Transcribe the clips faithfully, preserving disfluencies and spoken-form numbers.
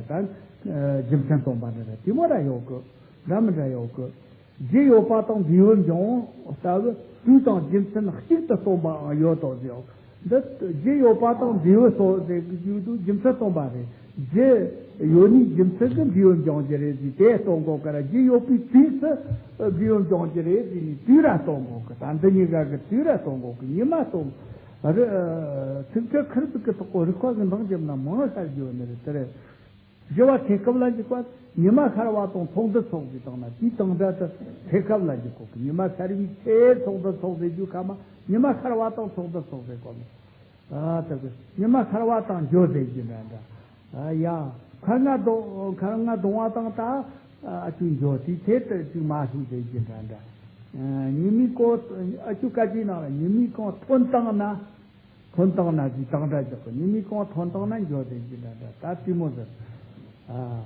ད་རྒྱུ་མཚན་སྟོན་པ་འདྲ་ར་དེ་མོ་ར་ཡོད་གི། འདྲ་མི་འདྲ་ཡོད་གི། རྒྱུ་ཡོད་པ་དང་འབྲས་བུ་འབྱུང་ལྟ་བུ་དུས་དང་རྒྱུ་མཚན་གཅིག་ཏུ་སྟོན་པའང་ཡོད་དོ་ཟེར། འདི་རྒྱུ་ཡོད་པ་དང་འབྲས་བུ་སོགས་ཟེར་གི་རྒྱུ་དུ་རྒྱུ་མཚན་སྟོན་པ་རེད། རྒྱུ་ཡོད་ནི་རྒྱུ་མཚན་གྱི་འབྲས་བུ་འབྱུང་རྒྱུ་རེད་ཟེར་དེ་སྟོན་གོ་གི་ར། རྒྱུ་ཡོད་པའི་དུས་སུ་འབྲས་བུ་འབྱུང་རྒྱུ་རེད་ཟེར་ནས་དུས་ར་སྟོན་གོ་གི། ད་འདི་གཉིས་ཀ་གི་དུས་ར་སྟོན་གོ་གི། ཉི་མ་སྟོན་གི་རེད། ཚིག་ཁྲི་ཁིར་ཚིག་གི་ཐོག་གི་རིགས་པ་གི་འདང་རྒྱབ་ན་མང་ཤར་རྒྱུ་ནི་རེད། དེ་རེད། བཞི་བ་ཚེ་སྐབས་ལ་འཇུག་པ། ཉི་མ་ཤར་བ་དང་ཚོགས་འདུ་ཚོགས་ཟེར་བཏང་ན་དེའི་དང་སྒྲ་དེ་ཚེ་སྐབས་ལ་འཇུག་གོ་གི། ཉི་མ་ཤར་བའི་ཚེ་ཚོགས་འདུ་ཚོགས་ཟེར་རྒྱུ་ཁ་མ་ཉི་མ་ཤར་བ་དང་ཚོགས་འདུ་ཚོགས་ཟེར་གོ་ནོ། ཨ་ད་གི་ཉི་མ་ཤར་བ་དང་འགྱོ་ཟེར་རྒྱུ་འདྲ་འདྲ། ཨ་ཡ། ཁར་ང་གདོང་ཁར་ང་གདོང་བ་དང་ད་ཨ་ཅུ་འགྱོ་དེའི་ཚེ་དེ་ཅུ་མ་ཤུ་ཟེར་རྒྱུ་འདྲ་འདྲ། ཨ་ཉི་མའི་གོང་ཨ་ཅུ་ཀ་ཅིའི་ནང་ལ་ཉི་མའི་གོང་ཐོན་བཏང་ན། ཐོན་བཏང་ན་ཅིག་དང་སྒྲ་འཇོག་གི། ཉི་མའི་གོང་ཐོན་བཏང་ན་འགྱོ་དེ་ཅི་འདྲ་འདྲ་ད་དེ་མོ་ཟེར། ཨ།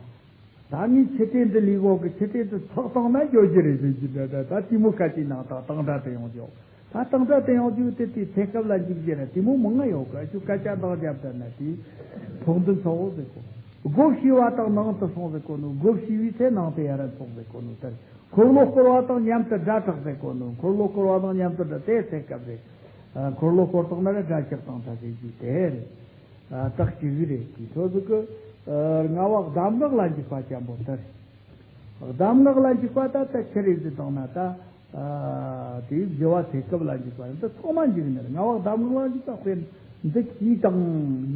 ད་ངས་ཕྱི་དྲན་འདི་ལས་འོག་གི་ཕྱི་དྲན་འདི་ཚགས་བཏང་ན་འགྱོ་རྒྱུ་རེད་ཟེར་གྱི་འདྲ་འདྲ་ད་དེ་མོ་སྐད་ཆའི་ནང་དང་དང་སྒྲ་དེ་ཡོང་འཇོག་ད་དང་སྒྲ་དེ་ཡོང་རྒྱུ་དེ་དེ་ཚེ་སྐབས་ལ་འཇུག་རྒྱུ་རེད། དེ་མོ་མང་ང་ཡོད་གི། ཨ་ཅུ་སྐད་ཆ་འདང་རྒྱབ་ད་ན་དེ་ཚོགས་འདུ་ཚོགས་ཟེར་གོ། སྒོ་ཕྱེ་བ་དང་ནང་དུ་སོང་ཟེར་གོ་ནོ། སྒོ་ཕྱེ་བའི་ཚེ་ནང་དུ་ཡར་སོང་ཟེར་གོ་ནོ་དེར། འཁོར་ལོ་བསྐོར་བ་དང་མཉམ་དུ་སྒྲ་གྲགས་ཟེར་གོ་ནོ། འཁོར་ལོ་བསྐོར་བ་དང་མཉམ་དུ་སྒྲ་དེ་ཚེ་སྐབས་རེད། ཨ། འཁོར་ལོ་བསྐོར་བཏང་ན་ར་སྒྲ་གྲགས་བཏང་ད་ཟེར་རྒྱུ་དེ་རེད། ཨ། རྟགས་གཅིག་རེད། དེ་ཚོ་ཟིག་གི། ཨ། ལྔ་བ་གདམས་ངག་ལ་འཇུག་པ་ཅན་པོ་དེ་རེད། གདམས་ངག་ལ་འཇུག་པ་ད་ལྟ་ཆི་རེད་ཟེར་བཏང་ན་ད། ཨ། དེའི་བཞི་བ་ཚེ་སྐབས་ལ་འཇུག་པ་རེད། འདི་ཚང་མ་འཇུག་ནི་རེད། ལྔ་བ་གདམས་ངག་ལ་འཇུག་པ་དཔེར་ན་འདི་གྱིས་དང་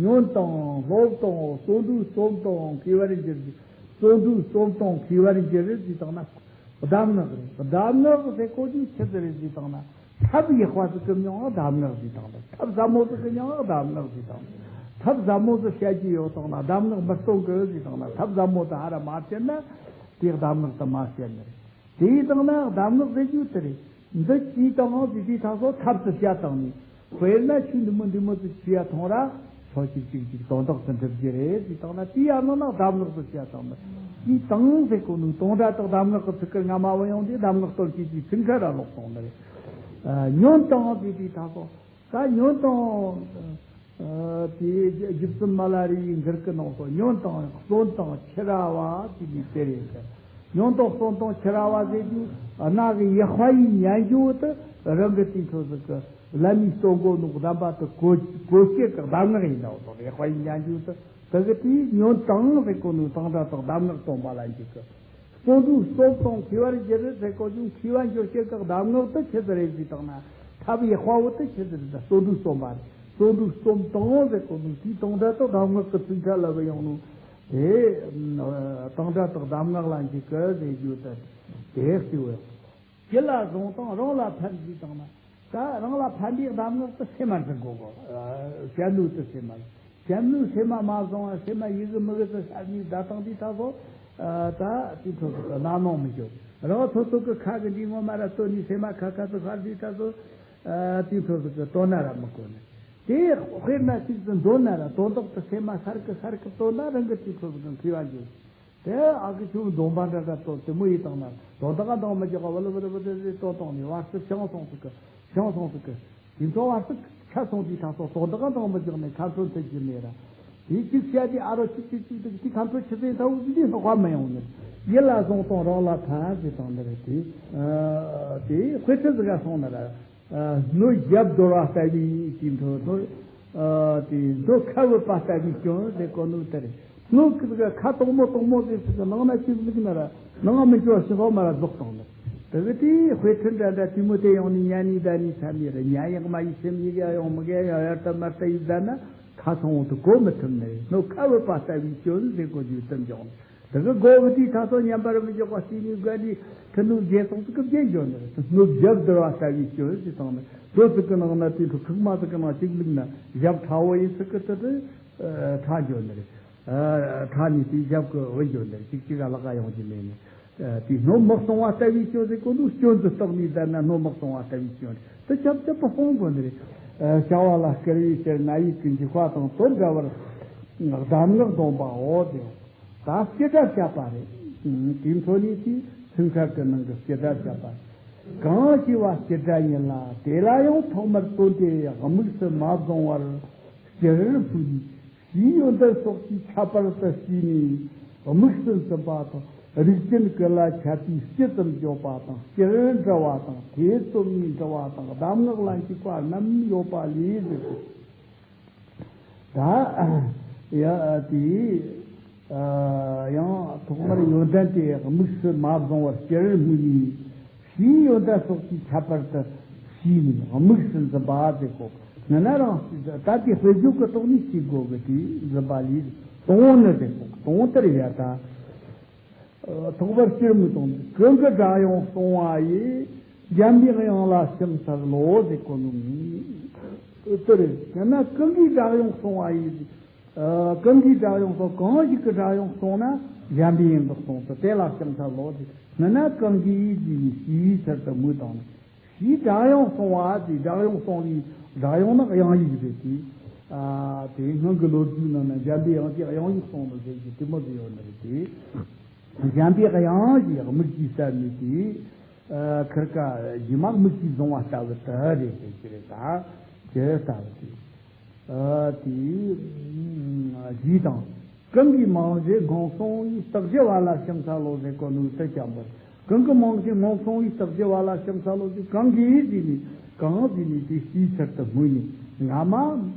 ཉོན་དང་སློབ་དང་བརྩོན་འགྲུས་རྩོམ་དང་མཁས་པར་འགྱུར། བརྩོན་འགྲུས་རྩོམ་དང་མཁས་པར་འགྱུར་ཟེར་བཏང་ན། གདམས་ངག་རེད། གདམས་ངག་ཟེར་གོ་རྒྱུ་ཆི་ཟིག་རེད་ཟེར་བཏང་ན། ཐབས་ཡག་པ་ཟིག་གི་མྱིང་ང་གདམས་ངག་ཟེར་བཏང་ན། ཐབས་ཟབ་མོ་ཟིག་གི་མྱིང་ང་གདམས་ངག་ཟེར་བཏང་ན། ཐབས་ཟབ་མོ་ཟིག་བཤད་རྒྱུ་ཡོད་བཏང་ན་གདམས་ངག་མི་སྟོན་གི་ཟེར་བཏང་ན། ཐབས་ཟབ་མོ་དེ་ཧ་ར་མ་བཤད་ན་དེ་གདམས་ངག་དེ་མ་བཤད་ནི་རེད། དེའི་སྟེང་ན་གདམས་ངག་ཟེར་རྒྱུ་དེ་རེད། འདི་གྱིས་དང་ཟེར་དུས་ད་སོ་ཐབས་སུ་བཤད་བཏང་ནས། དཔེར་ན་ཆོས་འདི་མོ་འདི་མོ་ཟིག་བྱས་ཡ་ཐོང་ར། ཆོས་གཅིག་གཅིག་གཅིག་དོན་དག་ཏུ་འགྲུབ་རྒྱུ་རེད་ཟེར་བཏང་ན། དེའི་ཨ་ནོ་ན་གདམས་ངག་ཏུ་བཤད་བཏང་ན། དེའི་དང་ཟེར་གོ་ནོ་དང་སྒྲ་དག་གདམས་ངག་གི་ཚིག་གི་སྔ་མ་བུད་ཡོང་དུས་གདམས་ངག་སྟོན་བྱེད་ཀྱི་ཚིག་ཁ་ར་ལོག་སོང་ནི་རེད། ཨ། ཉོན་དང་ཟེར་དུས་ད་སོ། ད་ཉོན་དང་། ཨ། དེའི་རྒྱུ་རྩུབ་མ་ལ་རི་ཡི་འགུར་གི་ནང་དུ་ཉོན་དང་གསོན་དང་འཆི་ར་བ་དེ་ནི་དེ་རེད་ཟེར། ཉོན་དང་གསོན་དང་འཆི་ར་བ་ཟེར་རྒྱུ་གནའ་གི་ཡེ་ཤུའི་ཉན་རྒྱུ་དེ་རང་གི་དེ་ཚོ་ཟིག་གི་ལམ་མི་སྟོན་གོ་ནོ་གདམས་པ་དེ་གོ་གོ་བྱེད་གི་གདམས་ངག་ཡིན་ནོ་དང་ཡེ་ཤུའི་ཉན་རྒྱུ་དེ་དེ་གི་དེའི་ཉོན་དང་ཟེར་གོ་ནོ་དང་སྒྲ་དག་གདམས་ངག་སྟོན་པ་ལ་འཇུག་གི། བརྩོན་འགྲུས་རྩོམ་དང་མཁས་པར་འགྱུར་ཟེར་གོ་རྒྱུ་མཁས་པར་འགྱུར་བྱེད་ཀྱི་གདམས་ངག་དེ་ཆི་ཟིག་རེད་ཟེར་བཏང་ན། ཐབས་ཡག་པ་བོ་དེ་ཆི་ཟིག་རེད་ད། བརྩོན་འགྲུས་རྩོམ་པ་རེད། བརྩོན་འགྲུས་རྩོམ་དང་ཟེར་གོ་ནོ་དེའི་དང་སྒྲ་དག་གདམས་ངག་གི་ཚིག་ཁ་ལ་བུད་ཡོང་ནོ་དེ། དང་སྒྲ་དག་གདམས་ངག་ལ་འཇུག་གི་ཟེར་རྒྱུ་དེ་དེ་གཙོ་བོ། ཡིད་ལ་བཟུང་དང་རང་ལ་ཕན་ཟེར་བཏང་ན། ད་རང་ལ་ཕན་པའི་གདམས་ངག་དེ་སེམས་མ་འཛིན་དགོས་གོ། བྱམས་ནུས་དེ་སེམས་མ། བྱམས་ནུས་སེམས་མ་མ་བཟུང་བ་སེམས་མ་ཡི་གེ་མི་གེ་དེ་ཤར་ནས་བསྡད་བཏང་དུས་ད་སོ། ད་དེ་ཚོ་ཚོ་གི་རྣ་ནང་མི་འཇོག་རང་ཚོ་ཚོ་གི་ཁ་གི་འདི་ངོ་མ་ར་བཏོན་ནས་སེམས་མ་ཁ་ཁ་དུ་ཤར་དུས་ད་སོ། དེ་ཚོ་ཚོ་གི་བཏོན་ན་ར་མི་དགོས་ནི། དེ་དཔེར་ན་ཅིག་ཏུ་འདོན་ན་ར་དོན་དག་དེ་སེམས་མ་ཤར་གི་ཤར་གི་བཏོན་ན་རང་གི་དེ་ཚོ་ཚོ་གི་མཁས་པ་འཇོག་དེ་ཨ་ཁུ་ཆུང་འདོན་པ་འདྲ་འདྲ་ཏོ་དེ་མོ་ཡིས་བཏང་ན་དོན་དག་ག་འདང་མི་རྒྱག་ག་བ་ལ་བ་ལ་བ་ལ་ལ་ཏོ་བཏང་ནས་བར་སྲིད་བྱང་སོང་ཟིག་གི་བྱང་སོང་ཟིག་གི་དེ་ཚོ་བར་སྲིད་ཆ་སོང་དུས་ད་སོ་དོན་དག་ག་འདང་མི་རྒྱག་ནས་ཁ་འཕྲོད་ཐུབ་ཀྱི་མེད་ར། དེ་གཅིག་བཤད་དེ་ཨ་རོ་གཅིག་གཅིག་གཅིག་དེ་གཅིག་ཁ་འཕྲོད་ཆུ་ཚན་ཐའུ་གཅིག་དེ་ལྷག་པ་མི་ཡོང་ནི། ཡིད་ལ་བཟུང་དང་རང་ལ་ཕན་ཟེར་བཏང་འདི་རེད་དེ། དེ་དཔེ་ཁྲིད་ཟིག་ག་སོང་ན་ར། སྣོད་བཞི་བསྡོར་བ་ལྟ་བུའི་དེ་འཕྲོ་སྣོད། དེ་སྣོད་ཁ་བུད་པ་ལྟ་བུའི་སྐྱོན་ཟེར་གོ་ནོ་དེ་རེད། སྣོད་ཀྱི་ཁ་དོག་མོ་དོག་མོ་ཟེར་ཟེར་གི་ནང་ན་ཅིག་ལུག་ན་ར་ནང་མི་འགྱོ་ཞིག་ཧོ་མ་ར་རྫོགས་སོང་ནི། དེ་གི་དེའི་དཔེ་ཁྲིད་འདྲ་འདྲ་དེ་མོ་དེ་ཡོང་ནི་ཉན་ནི་ད་ནི་ཚ་ནི་རེད། ཉན་ཡག་མ་ཡི་སེམས་ཡི་ག་ཡོང་མི་ག་ཡོང་ཡར་ལྟ་མར་ལྟ་ཡི་ད་ན་ཁ་སང་འོང་དུ་གོ་མི་ཐུབ་ནི་རེད། སྣོད་ཁ་བུད་པ་ལྟ་བུའི་སྐྱོན་ཟེར་གོ་རྒྱུ་དེ་འཇོག་ནི། དེ་གི་མགོ་བོ་དེའི་ཐ་སོ་མཉམ་པར་མི་འཇོག་པ་སྲིད་ནས་དགོན་ནས་ཐུ་ནུབ་རྒྱལ་སོང་ཟིག་གི་རྒྱན་འཇོག་ནི་རེད། ཐུ་ནུབ་རྒྱབ་བསྡུར་བ་ལྟ་བུའི་སྐྱོན་ཟེར་བཏང་ནི། དོ་ཟིག་གི་ནང་ན་དེ་ཚོ་ཁུག་མ་ཟིག་གི་ནང་གཅིག་བླུགས་ན་རྒྱབ་ཕྲ་བོ་ཡིན་ཟིག་གི་དེ་དེ་ཕྲ་འཇོག་ནི་རེད། ཕྲ་ནི་དེའི་རྒྱབ་གི་བུ་འཇོག་ནི་རེད། གཅིག་གཅིག་ག་ལག་ག་ཡོང་གི་མེད་ནི། དེ་སྣོད་མི་གཙང་བ་ལྟ་བུའི་སྐྱོན་ཟེར་གོ་ནོ་སྐྱོན་དུ་བརྟགས་ནས་བསྡད་ན་སྣོད་མི་གཙང་བ་ལྟ་བུའི་སྐྱོན་རེད། དེ་ཆབ་ཆབ་པོ་སྤོང་དགོས་ནི་རེད། བྱ་བ་ལ་སྐུལ་བའི་ཕྱིར་ང་ཡིས་ཀྱི་འཇིགས་པ་དང་དོན་འདྲ་བར་གདམས་ངག་འདོན་པའོ། དེ་ད་སྤྱི་སྒྲ་བཤད་པ་རེད། དེའི་འཕྲོ་ནས་དེའི་སེམས་ཁ་གི་ནང་གི་སྤྱི་སྒྲ་བཤད་པ། གང་ཞེས་པ་སྤྱི་སྒྲ་ཡིན་ལ་དེ་ལ་ཡང་ཐོག་མར་དོན་དེ་དམིགས་སུ་མ་བཟུང་བར་སྤྱིར་ཕུལ། ཞེས་ཡོན་ཏན་སོགས་ཀྱི་ཁྱད་པར་དུ་བྱས་ནས་དམིགས་སུ་འཛིན་པ་དང་། རིགས་ཅན་ཀུན་ལ་ཁྱབ་པའི་སྤྱི་ཙམ་བརྗོད་པ་དང་། སྤྱིར་འབྲི་བ་དང་། ཐེ་ཚོམ་ནས་འབྲི་བ་དང་། གདམས་ངག་ལ་འཇུག་པ་རྣམས་ཡོད་པ་ལས་ཟེར་ཏེ། ད་ཡ་དེ་ཡང་ཐོག་མར་ཡོན་ཏན་དེ་དམིགས་སུ་མ་བཟུང་བར་སྤྱིར་སྨོས་ནས། ཞེས་ཡོན་ཏན་སོགས་ཀྱི་ཁྱད་པར་དུ་བྱས་ནས་དམིགས་སུ་འཛིན་པ་དེ་གོ། ན་ན་རང་ད་དེ་དཔེ་བརྗོད་ཀྱི་ཐོག་ནས་ཤེས་དགོས་ཀྱི་དེ་འཛིན་པ་ལས། དང་པོ་ནི་དེ་གོ། དང་པོ་དེར་ཡ་ད། ཐོག་མར་སྤྱིར་སྨོས་དང་། ཀུན་གྱི་སྒྲ་དབྱངས་གསུང་བ་ཡི། འཇམ་པའི་དབྱངས་ལ་ཕྱག་འཚལ་ལོ་ཟེར་གོ་ནོ་ནི། དེ་རེད། ཡང་ན་ཀུན་གྱི་སྒྲ་དབྱངས་གསུང་བ་ཡི། ཨ། ཀུན་གྱི་སྒྲ་དབྱངས་གསུང་། གང་ཞིག་གི་སྒྲ་དབྱངས་གསུངས་ན་འཇམ་པའི་དབྱངས་ཀྱིས་གསུངས་ཏེ། དེ་ལ་ཕྱག་འཚལ་ལོ་ཟེར། མིན་ན་ཀུན་གྱི་ཡིད་ཀྱིས་ནི་ཞེས་པའི་ཚུལ་དུ་སྨོས་དང་ནི། ཞེས་སྒྲ་དབྱངས་གསུང་བ་དེ། སྒྲ་དབྱངས་གསུང་བའི་སྒྲ་དབྱངས་ནི་དབྱངས་ཡིག་རེད་དེ། ཨ། དེ་སྔོན་གྱི་ལོ་རྒྱུས་ནང་ན་འཇམ་པའི་དབྱངས་ཀྱིས་དབྱངས་ཡིག་གསུངས་ནོ་ཟེར་གྱི་དེ་མོ་ཟིག་ཡོད་ནི་རེད་དེ། འཇམ་པའི་དབྱངས་ཀྱིས་དམིགས་ཀྱིས་གསལ་ནས་དེ། ཨ། ཁིར་ཀ་རྗེས་མ་དམིགས་ཀྱིས་བཟུང་བ་ལྟ་བུ་དེ་རེད་ཟེར་གྱི་རེད། ད་དེ་ལྟ་བུ་དེ། ཨ། དེ་ཞེས་དང་། ཀུན་གྱི་རྨང་གཞི་སྔོན་སོང་བའི། རྟགས་ཞི་བ་ལ་ཕྱག་འཚལ་ལོ་ཟེར་གོ་ནོ་དེ་ཅན་པོ། ཀུན་གྱི་རྨང་གཞི་སྔོན་སོང་བའི། རྟགས་ཞི་བ་ལ་ཕྱག་འཚལ་ལོ་ཟེར། གང་གིས་ཟེར་ནས། གང་ཟེར་ནས་དེ་ཞེས་པའི་ཚུལ་དུ་སྨོས་ནས། སྔ་མ་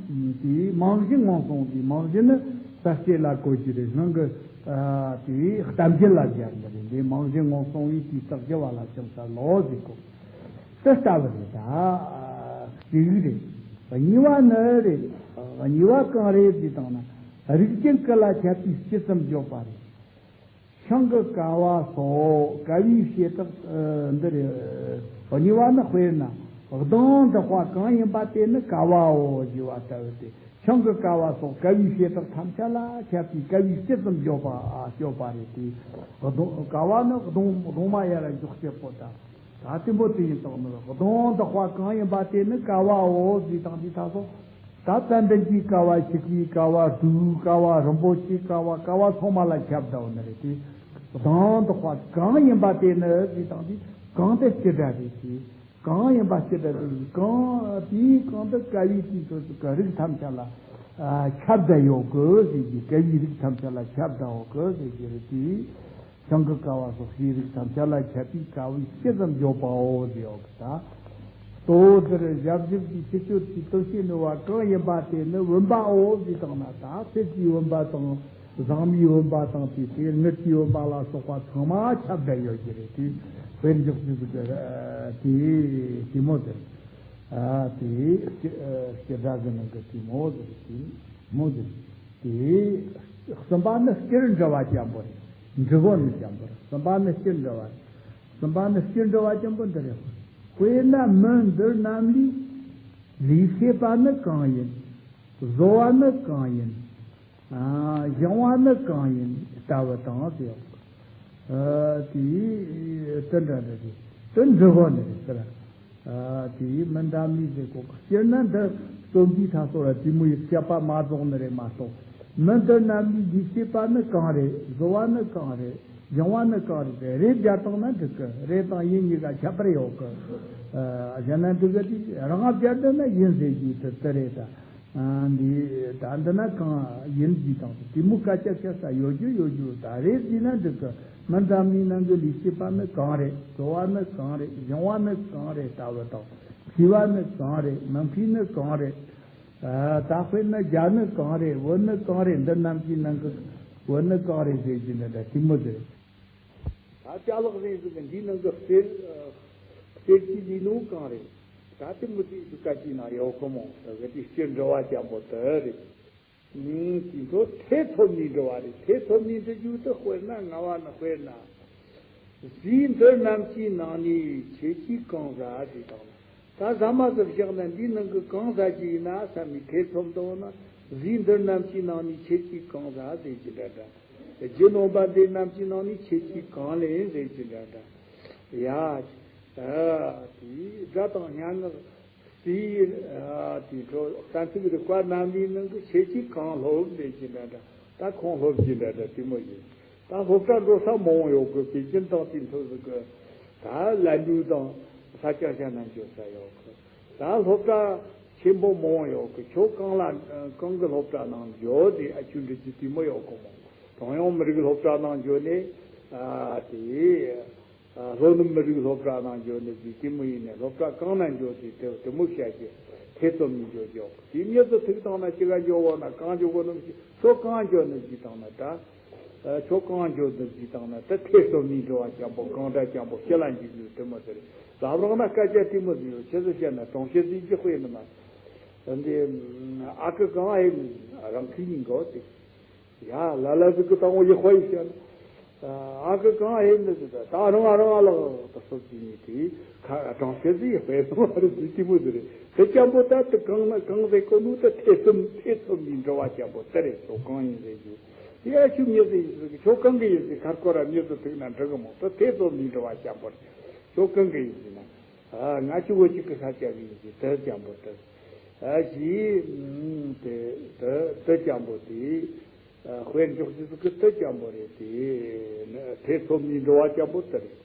དེའི་རྨང་གཞི་སྔོན་སོང་བའི། རྨང་གཞི་ནི་རྩ་བཅད་ལ་གོ་རྒྱུ་རེད། སྔོན་གྱི། ཨ། དེའི་གཏམ་རྒྱུད་ལ་སྦྱར་ནི་རེད། དེའི་རྨང་གཞི་སྔོན་སོང་བའི་དེའི། རྟགས་ཞི་བ་ལ་ཕྱག་འཚལ་ལོ་ཟེར་གོ། དེ་ལྟ་བུ་རེད་ད། གཅིག་རེད། གཉིས་པ་ནི་རེད། གཉིས་པ་གང་རེད་ཟེར་བཏང་ན། རིགས་ཅན་ཀུན་ལ་ཁྱབ་པའི་སྤྱི་ཙམ་བརྗོད་པ་རེད། ཆང་གི་ཀ་བ་སོགས་ཀ་བའི་བྱེ་བྲག་འདི་རེད། གཉིས་པ་ནི། དཔེར་ན་གདངས་འདི་དཔའ་གང་ཡིན་པ་དེ་ནི་ཀ་བའོ་ཞེས་པ་ལྟ་བུ་སྟེ། ཆང་གི་ཀ་བ་སོགས་ཀ་བའི་བྱེ་བྲག་ཐམས་ཅད་ལ་ཁྱབ་པའི་ཀ་བའི་སྤྱི་ཙམ་བརྗོད་པ། ཨ། བརྗོད་པ་རེད་དེ། གདངས། ཀ་བ་ནི་གདངས། གདངས་མ་ཡར་འཇོག་བྱེད་པོ་ད། ད་དེ་མོ་དེ་ཡིན་དང་ནི། གདངས་འདི་དཔའ་གང་ཡིན་པ་དེ་ནི་ཀ་བའོ་ཟེར་དང་དེ་ད་སོགས། ད་ཙན་དན་གྱི་ཀ་བ། ཆུ་ཀའི་ཀ་བ། གྲུའི་ཀ་བ། རིན་པོ་ཆེའི་ཀ་བ། ཀ་བ་ཚང་མ་ལ་ཁྱབ་བསྡད་ནི་རེད་དེ། གདངས་འདི་དཔའ་གང་ཡིན་པ་དེ་ནི་ཟེར་དང་དེ། གང་དེ་སྤྱི་སྒྲ་རེད་དེ། གང་ཡིན་པ་སྤྱི་སྒྲ་དེ། གང་དེའི་གང་དེ་ཀ་བའི་དེའི་སོ་སོ་གི་རིགས་ཐམས་ཅད་ལ། ཨ། ཁྱབ་བསྡད་ཡོད་གི་ཟེར་གྱི། ཀ་བའི་རིགས་ཐམས་ཅད་ལ་ཁྱབ་བསྡད་ཡོད་གི་ཟེར་གྱི་རེད་དེ། ཆང་གི་ཀ་བ་སོགས་ཀྱི་རིགས་ཐམས་ཅད་ལ་ཁྱབ་པའི་ཀ་བའི་སྤྱི་ཙམ་བརྗོད་པའོ་ཟེར་ཡོད་གི་ད། ལྟོ་འདིར་ཞབས་ཞུམ་གྱི་ཕྱི་སྤྱོད་ཀྱི་དོན་བྱེད་ནུས་པ་གང་ཡིན་པ་དེ་ནི་བུམ་པའོ་ཟེར་བཏང་ན། ད་གསེར་གྱི་བུམ་པ་དང་། ཟངས་མའི་བུམ་པ་དང་། དེ་དེ་དངུལ་གྱི་བུམ་པ་ལ་སོགས་པ་ཚང་མ་ཁྱབ་བསྡད་ཡོད་ཀྱི་རེད་དེ། དཔེར་འཇོག་རྒྱུ་ཟིག་གི་དེ་དེ་མོ་ཟེར། ཨ། དེ་སྤྱི་སྒྲ་གི་ནང་གི་དེ་མོ་ཟེར། དེ་མོ་ཟེར། དེ་གསུམ་པ་ནི་སྤྱིར་འབྲི་བ་ཅན་པོ་རེད། འབྲི་གོ་ནི་ཅན་པོ་རེད། གསུམ་པ་ནི་སྤྱིར་འབྲི་བ་རེད། གསུམ་པ་ནི་སྤྱིར་འབྲི་བ་ཅན་པོ་འདི་རེད། དཔེར་ན་མི་འདི་རྣམས་ལས། ལས་བྱེད་པ་ནི་གང་ཡིན། བཟོ་བ་ནི་གང་ཡིན། ཨ། སྦྱང་བ་ནི་གང་ཡིན་ལྟ་བུ་དང་ཟེར། ཨ། དེ་དེ་འདྲ་འདྲ་རེད། དེ་འབྲི་གོ་ནི་རེད་ཟེར། ཨ། དེ་མི་འདྲ་མི་ཟེར་གོ། སྤྱིར་ན་འདི་རྩོམ་འདིའི་ཐ་སོ་ར་དེ་མོ་ཡི་བཤད་པ་མ་རྫོགས་ནི་རེད་མ་གཏོགས། མི་འདི་རྣམས་ལས། ལས་བྱེད་པ་ནི་གང་རེད། བཟོ་བ་ནི་གང་རེད། སྦྱང་བ་ནི་གང་རེད། རེད་སྦྱར་བཏང་ན་འགྲིག་གི། རེད་དང་ཡིན་གཉིས་ཀ་ཁྱད་པར་ཡོད་གི། ཨ། གཞན་ན་འགྲིག་གི། དེ་རང་སྦྱར་འདི་ན་ཡིན་ཟེར་རྒྱུ་དེ་དེ་རེད་ད། ཨ། འདི་ད་འདི་ན་གང་ཡིན་གྱི་དང་དེ་མོ་སྐད་ཆ་བཤད་ས་ཡོད་རྒྱུ་ཡོད་རྒྱུ། ད་རེད་ཟེར་ན་འགྲིག་གི། མི་འདི་རྣམས་ལས་ནང་གི་ལས་བྱེད་པ་ནི་གང་རེད། བཟོ་བ་ནི་གང་རེད། སྦྱང་བ་ནི་གང་རེད་ལྟ་བུ་དང་། མཁས་པ་ནི་གང་རེད། མི་མཁས་ནི་གང་རེད། ཨ། ད་དཔེར་ན་རྒྱ་ནི་གང་རེད། བོད་ནི་གང་རེད། འདི་རྣམས་ཀྱི་ནང་གི་བོད་ནི་གང་རེད་ཟེར་གྱི་འདི་འདྲ་དེ་མོ་ཟེར། ད་ཅ་ལག་ཟེར་ཟིག་གི་འདིའི་ནང་གི་གསེར། གསེར་གྱི་ལས་ནོ་གང་རེད། ད་དེ་མོ་དེ་ཟིག་ག་ཅིག་ན་ཡོད་ཁོ་མོ། ད་གི་དེ་སྤྱིར་འབྲི་བ་ཅན་པོ་དེ་རེད། ཨུམ། དེ་ཚོ་ཐེ་ཚོམ་ནས་འབྲི་བ་རེད། ཐེ་ཚོམ་ནས་འབྲི་རྒྱུ་དེ་དཔེར་ན་ལྔ་བ་ནི། དཔེར་ན། རྫས་འདི་རྣམས་ཀྱི་ནང་ནས་ཁྱེད་ཀྱིས་གང་ཟ་ཟེར་བཏང་ན། ད་ཟ་མ་ཟ་བཞག་ན་འདིའི་ནང་གི་གང་ཟ་རྒྱུ་ཡིན་ན་བསམ་ནས་ཐེ་ཚོམ་དུ་འོང་ན། རྫས་འདི་རྣམས་ཀྱི་ནང་ནས་ཁྱེད་ཀྱིས་གང་ཟ་ཟེར་གྱི་འདྲ་འདྲ། རྒྱུ་ནོམ་པ་འདི་རྣམས་ཀྱི་ནང་ནས་ཁྱེད་ཀྱིས་གང་ལེན་ཟེར་གྱི་འདྲ་འདྲ། ཡ། ཨ། དེའི་སྒྲ་དང་སྙན་ངག་རྩིས། ཨ། དེའི་འཕྲོ་གཏན་ཚིགས་རིག་པ་རྣམ་པའི་ནང་གི་ཁྱེད་ཀྱིས་གང་སློབ་ཟེར་གྱི་འདྲ་འདྲ། ད་ཁོང་སློབ་ཀྱི་འདྲ་འདྲ་དེ་མོ་ཡིན། ད་སློབ་གྲྭ་འགྲོ་ས་མང་བོ་ཡོད་གི། པེ་ཅིན་དང་དེ་འཕྲོ་ཟིག་གི། ད་ལན་གྲུ་དང་ས་སྐྱ་ཞྭ་ནང་འཇོག་ས་ཡོད་གི། ད་སློབ་གྲྭ་ ཆེན་པོ་མང་ཡོད་གི། ཁྱོད་གང་ལ་གང་གི་སློབ་གྲྭ་ནང་འགྱོ་དེ་ཨ་ཆུ་འདྲི་རྒྱུ་དེ་མོ་ཡོད་གི་མོ། གྲངས་ཡོང་མི་རིགས་སློབ་གྲྭ་ནང་འགྱོ་ནས་ཨ་དེ་ཨ་ལྷོ་ནུབ་མི་རིགས་སློབ་གྲྭ་ནང་འགྱོ་ནས་དེ་དེ་མོ་ཡིན་ནས་སློབ་གྲྭ་གང་ན་འགྱོ་དེ་དེ་དེ་མོ་བཤད་ཀྱི་ཐེ་ཚོམ་ནས་འགྱོ་རྒྱུ་ཡོད་གི། དེ་མྱི་ཚོ་ཐུག་བཏང་ན་ཅི་ག་འགྱོ་འོ་ན་གང་འགྱོ་གོ་ནམ་ཞིག་ཁྱོད་གང་འགྱོ་ནི་ཞིག་བཏང་ན་ད། ཨ་ཁྱོད་གང་འགྱོ་འདི་ཟིག་བཏང་ན་ད་ཐེ་ཚོམ་ནས་འགྲོ་བ་སྐྱབས་པོ་གང་འདྲ་སྐྱབས་པོ་ཕྱི་ལ་འཇུག་ནུས་དེ་མོ་ཟེར། ལབ་རོགས་ན་སྐད་ཆ་དེ་མོ་ཟིག་ཡོད་ཆི་ཟིག་བཤད་ན་གྲོང་ཁྱེར་འདི་ཅི་དཔེ་ནི་མ། འདི་ཨ་ཁུ་གང་ཨེ་རང་ཁུ་ཡིན་གོ་དེ། ཡ་ལ་ལ་ཟིག་གི་དང་བོ་ཡི་དཔེ་ཡི་བཤད་ན། ཨ་ཁུ་གང་ཨེ་ནི་ཟིག་ད་རང་ཨ་རང་ཨ་ལག་ད་སོབ་ཅི་ནི་དེ་ཁ་གྲོང་ཁྱེར་འདི་ཡི་དཔེ་ནི་མ་རེད་ཟིག་དེ་མོ་ཟིག་རེད། དེ་སྐྱབས་པོ་ད་དེ་གང་ན་གང་ཟེར་གོ་ནུས་ད་ཐེ་ཚོམ་ཐེ་ཚོམ་ནས་འགྲོ་བ་སྐྱབས་པོ་དེ་རེད། ཁྱོད་གང་ཡིན་ཟེར་རྒྱུ། དེ་ཡ་ཆུ་མྱི་ཟེར་ཡིན་ཟེར་གི་ཁྱོད་གང་གི་ཡིན་ཟེར་ཁར་སྐོར་ར་མྱི་ཟེར་ཐུག་ན་འགྲིག་གི་མོ། ད་ཐེ་ཚོམ་ནས་འགྲོ་བ་སྐྱབས་པོ་རེད། ཁྱོད་གང་གི་ཡིན་ཟེར་ན། ཨ་ང་ཆུ་བོ་གཅིག་གི་ས་སྐྱ་གི་ཡིན་ཟེར་དེ་སྐྱབས་པོ་དེ། ཨ་ཞི་དེ་དེ་དེ་སྐྱབས་པོ་དེ། ཨ་དཔེར་འཇོག་རྒྱུ་ཟིག་གི་དེ་སྐྱབས་པོ་རེད་དེ། ཐེ་ཚོམ་ནས་འགྲོ་བ་སྐྱབས་པོ་དེ་རེད།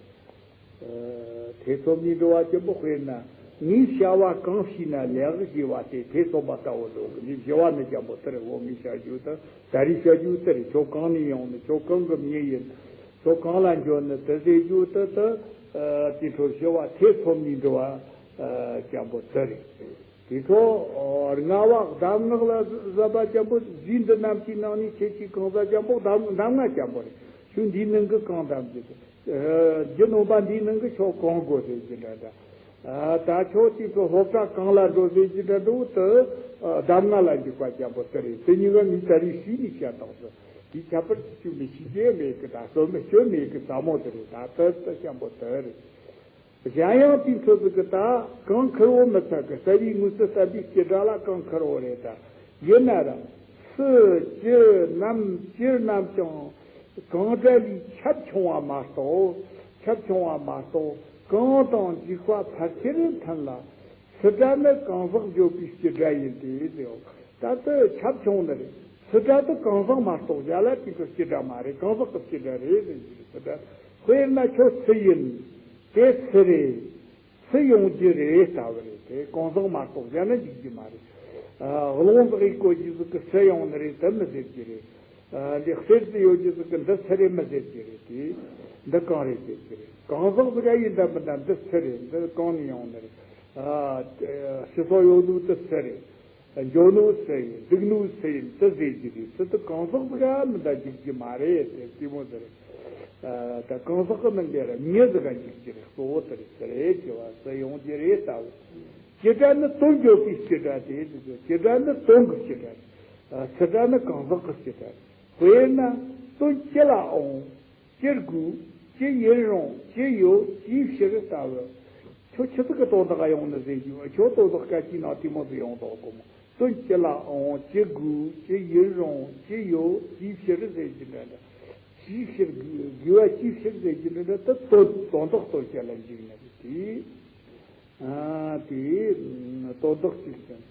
ཐེ་ཚོམ་ནས་འགྲོ་བ་སྐྱབས་པོ་དཔེར་ན། ངས་བྱ་བ་གང་བྱས་ན་ལེགས་ཞེས་པ་དེ་ཐེ་ཚོམ་པ་ལྟ་བུ་འགྲོ་གི། ངས་བྱ་བ་ནི་སྐྱབས་པོ་དེ་རེད། འོ་ངས་བྱ་རྒྱུ་དེ་ད་རེས་བྱ་རྒྱུ་དེ་རེད། ཁྱོད་གང་ནས་ཡོང་ནི། ཁྱོད་གང་གི་མྱི་ཡིན། ཁྱོད་གང་ལ་འགྱོ་ནི་དེ་ཟེར་རྒྱུ་དེ་དེ། དེ་འཕྲོ་བྱ་བ་ཐེ་ཚོམ་ནས་འགྲོ་བ་སྐྱབས་པོ་དེ་རེད། དེ་འཕྲོ་ལྔ་བ་གདམས་ངག་ལ་ཟབ་པ་སྐྱབས་པོ། རྗེས་འདི་རྣམས་ཀྱི་ནང་ནས་ཁྱེད་ཀྱིས་གང་ཟབ་སྐྱབས་པོ་གདམས་གདམས་ངག་སྐྱབས་པོ་རེད། ཁྱོད་འདིའི་ནང་གི་གང་གདམས་རྒྱུ་དེ། རྒྱུ་ནོམ་པ་འདིའི་ནང་གི་ཁྱོད་གང་དགོས་ཟེར་གྱི་འདྲ་འདྲ། ད་ཁྱོད་ཅིག་གི་སློབ་གྲྭ་གང་ལ་འགྲོ་ཟེར་གྱི་འདྲ་འགྲོ་དུ་གདམས་ངག་ལ་འཇུག་པ་སྐྱབས་པོ་དེ་རེད། དེ་གཉིས་ཀ་ངས་ད་རེས་ཤུལ་ནས་བཤད་བཏང་སོང་། དེའི་ཁྱད་པར་གྱི་ཆུ་མི་ཤི་རྒྱུ་མེད་གི། ད་སོ་མི་སྐྱོན་མེད་གི། ཟབ་མོ་དེ་རེད། ད་དེ་དེ་སྐྱབས་པོ་དེ་རེད། གཞན་ཡང་དེའི་ཚོད་ཟིག་གི་ད་གང་ཁེར་བོ་མི་ཚད་གི། རྩ་བའི་དངོས་སུ་བསྟན་པའི་སྤྱི་སྒྲ་ལ་གང་ཁེར་བོ་རེད་ད། ཡིན་ན་ར་སུ་ཅི་ནམ་ཅི་རྣམས་ཀྱང་གང་སྒྲ་ལས་ཁྱབ་ཆུང་བ་མ་གཏོགས། ཁྱབ་ཆུང་བ་མ་གཏོགས་གང་དང་འཇུག་པ་ཕལ་ཆེར་མཐུན་ལ། སུ་སྒྲ་ནི་གང་ཟག་བརྗོད་པའི་སྤྱི་སྒྲ་ཡིན་ཏེ་ཟེར། ད་ལྟ་ཁྱབ་ཆུང་ནི་རེད། སུ་སྒྲ་དེ་གང་ཟག་མ་གཏོགས་གཞན་ལ་དེ་ཚོ་སྤྱི་སྒྲ་མ་རེད། གང་ཟག་གི་སྤྱི་སྒྲ་རེད་ཟེར་གྱི་རེད། སུ་སྒྲ། དཔེར་ན་ཁྱོད་སུ་ཡིན། དེ་སུ་རེད། སུ་ཡོང་རྒྱུ་རེད་ལྟ་བུ་རེད། དེ་གང་ཟག་མ་གཏོགས་གཞན་ལ་འཇུག་རྒྱུ་མ་རེད། ཨ་རླུང་ཟིག་གིས་བསྐོར་རྒྱུ་ཟིག་གིས་སུ་ཡོང་ནི་རེད་དེ་མི་ཟེར་རྒྱུ་རེད། ཨ་འདི་གསེར་དུ་ཡོད་རྒྱུ་ཟིག་གིས་འདི་སུ་རེད་མི་ཟེར་རྒྱུ་རེད་དེ། འདི་གང་རེད་ཟེར་རྒྱུ་རེད། གང་ཟག་ཟིག་ག་ཡིན་ད་མིན་ད་འདི་སུ་རེད། འདི་གང་ནས་ཡོང་ནི་རེད། ཨ་སྤྱི་ཚོགས་ཡོད་ནོ་དེ་སུ་རེད། འགྱོ་ནོ་སུ་ཡིན། འདུག་ནོ་སུ་ཡིན། དེ་ཟེར་རྒྱུ་རེད། སུ་དེ་གང་ཟག་ཟིག་ག་མིན་ད་འཇུག་རྒྱུ་མ་རེད་དེ་དེ་མོ་ཟེར། ཨ་ད་གང་ཟག་གི་མིན་དེ་ར་མྱི་ཟིག་ག་འཇུག་རྒྱུ་རེད། གཙོ་བོ་དེ་རེད། སུ་རེད་ཅེས་པ་སུ་ཡོང་རྒྱུ་རེད་ལྟ་བུ། སྤྱི་སྒྲ་ནི་དོན་བརྗོད་པའི་སྤྱི་སྒྲ་དེ་ཟེར་རྒྱུ། སྤྱི་སྒྲ་ནི་དོན་གྱི་སྤྱི་སྒྲ་རེད། ཨ་སུ་སྒྲ་ནི་གང་ཟག་གི་སྤྱི་སྒྲ་རེད། དཔེར་ན་དོན་ཅི་ལ་འོང་། ཅི་དགོས། ཅི་ཡིན་རུང་། ཅི་ཡོད། ཅིའི་ཕྱིར་ལྟ་བུ། ཁྱོད་ཆི་ཟིག་གི་དོན་དག་ག་ཡོང་ནི་ཟེར་རྒྱུ། ཁྱོད་དོན་དག་སྐད་ཅིག་ནང་དེ་མོ་ཟིག་ཡོང་དོགས་གོ་མོ། དོན་ཅི་ལ་འོང་། ཅི་དགོས། ཅི་ཡིན་རུང་། ཅི་ཡོད། ཅིའི་ཕྱིར་ཟེར་རྒྱུ་འདྲ་འདྲ། ཅིའི་ཕྱིར་དགོས། དགོས་པ་ཅིའི་ཕྱིར་ཟེར་རྒྱུ་འདྲ་འདྲ། དེ་དོན་དོན་དག་དོན་བྱེད་ལ་འཇུག་ནི་རེད་དེ། ཨ་དེ་དོན་དག་ཅིག་ཟེར།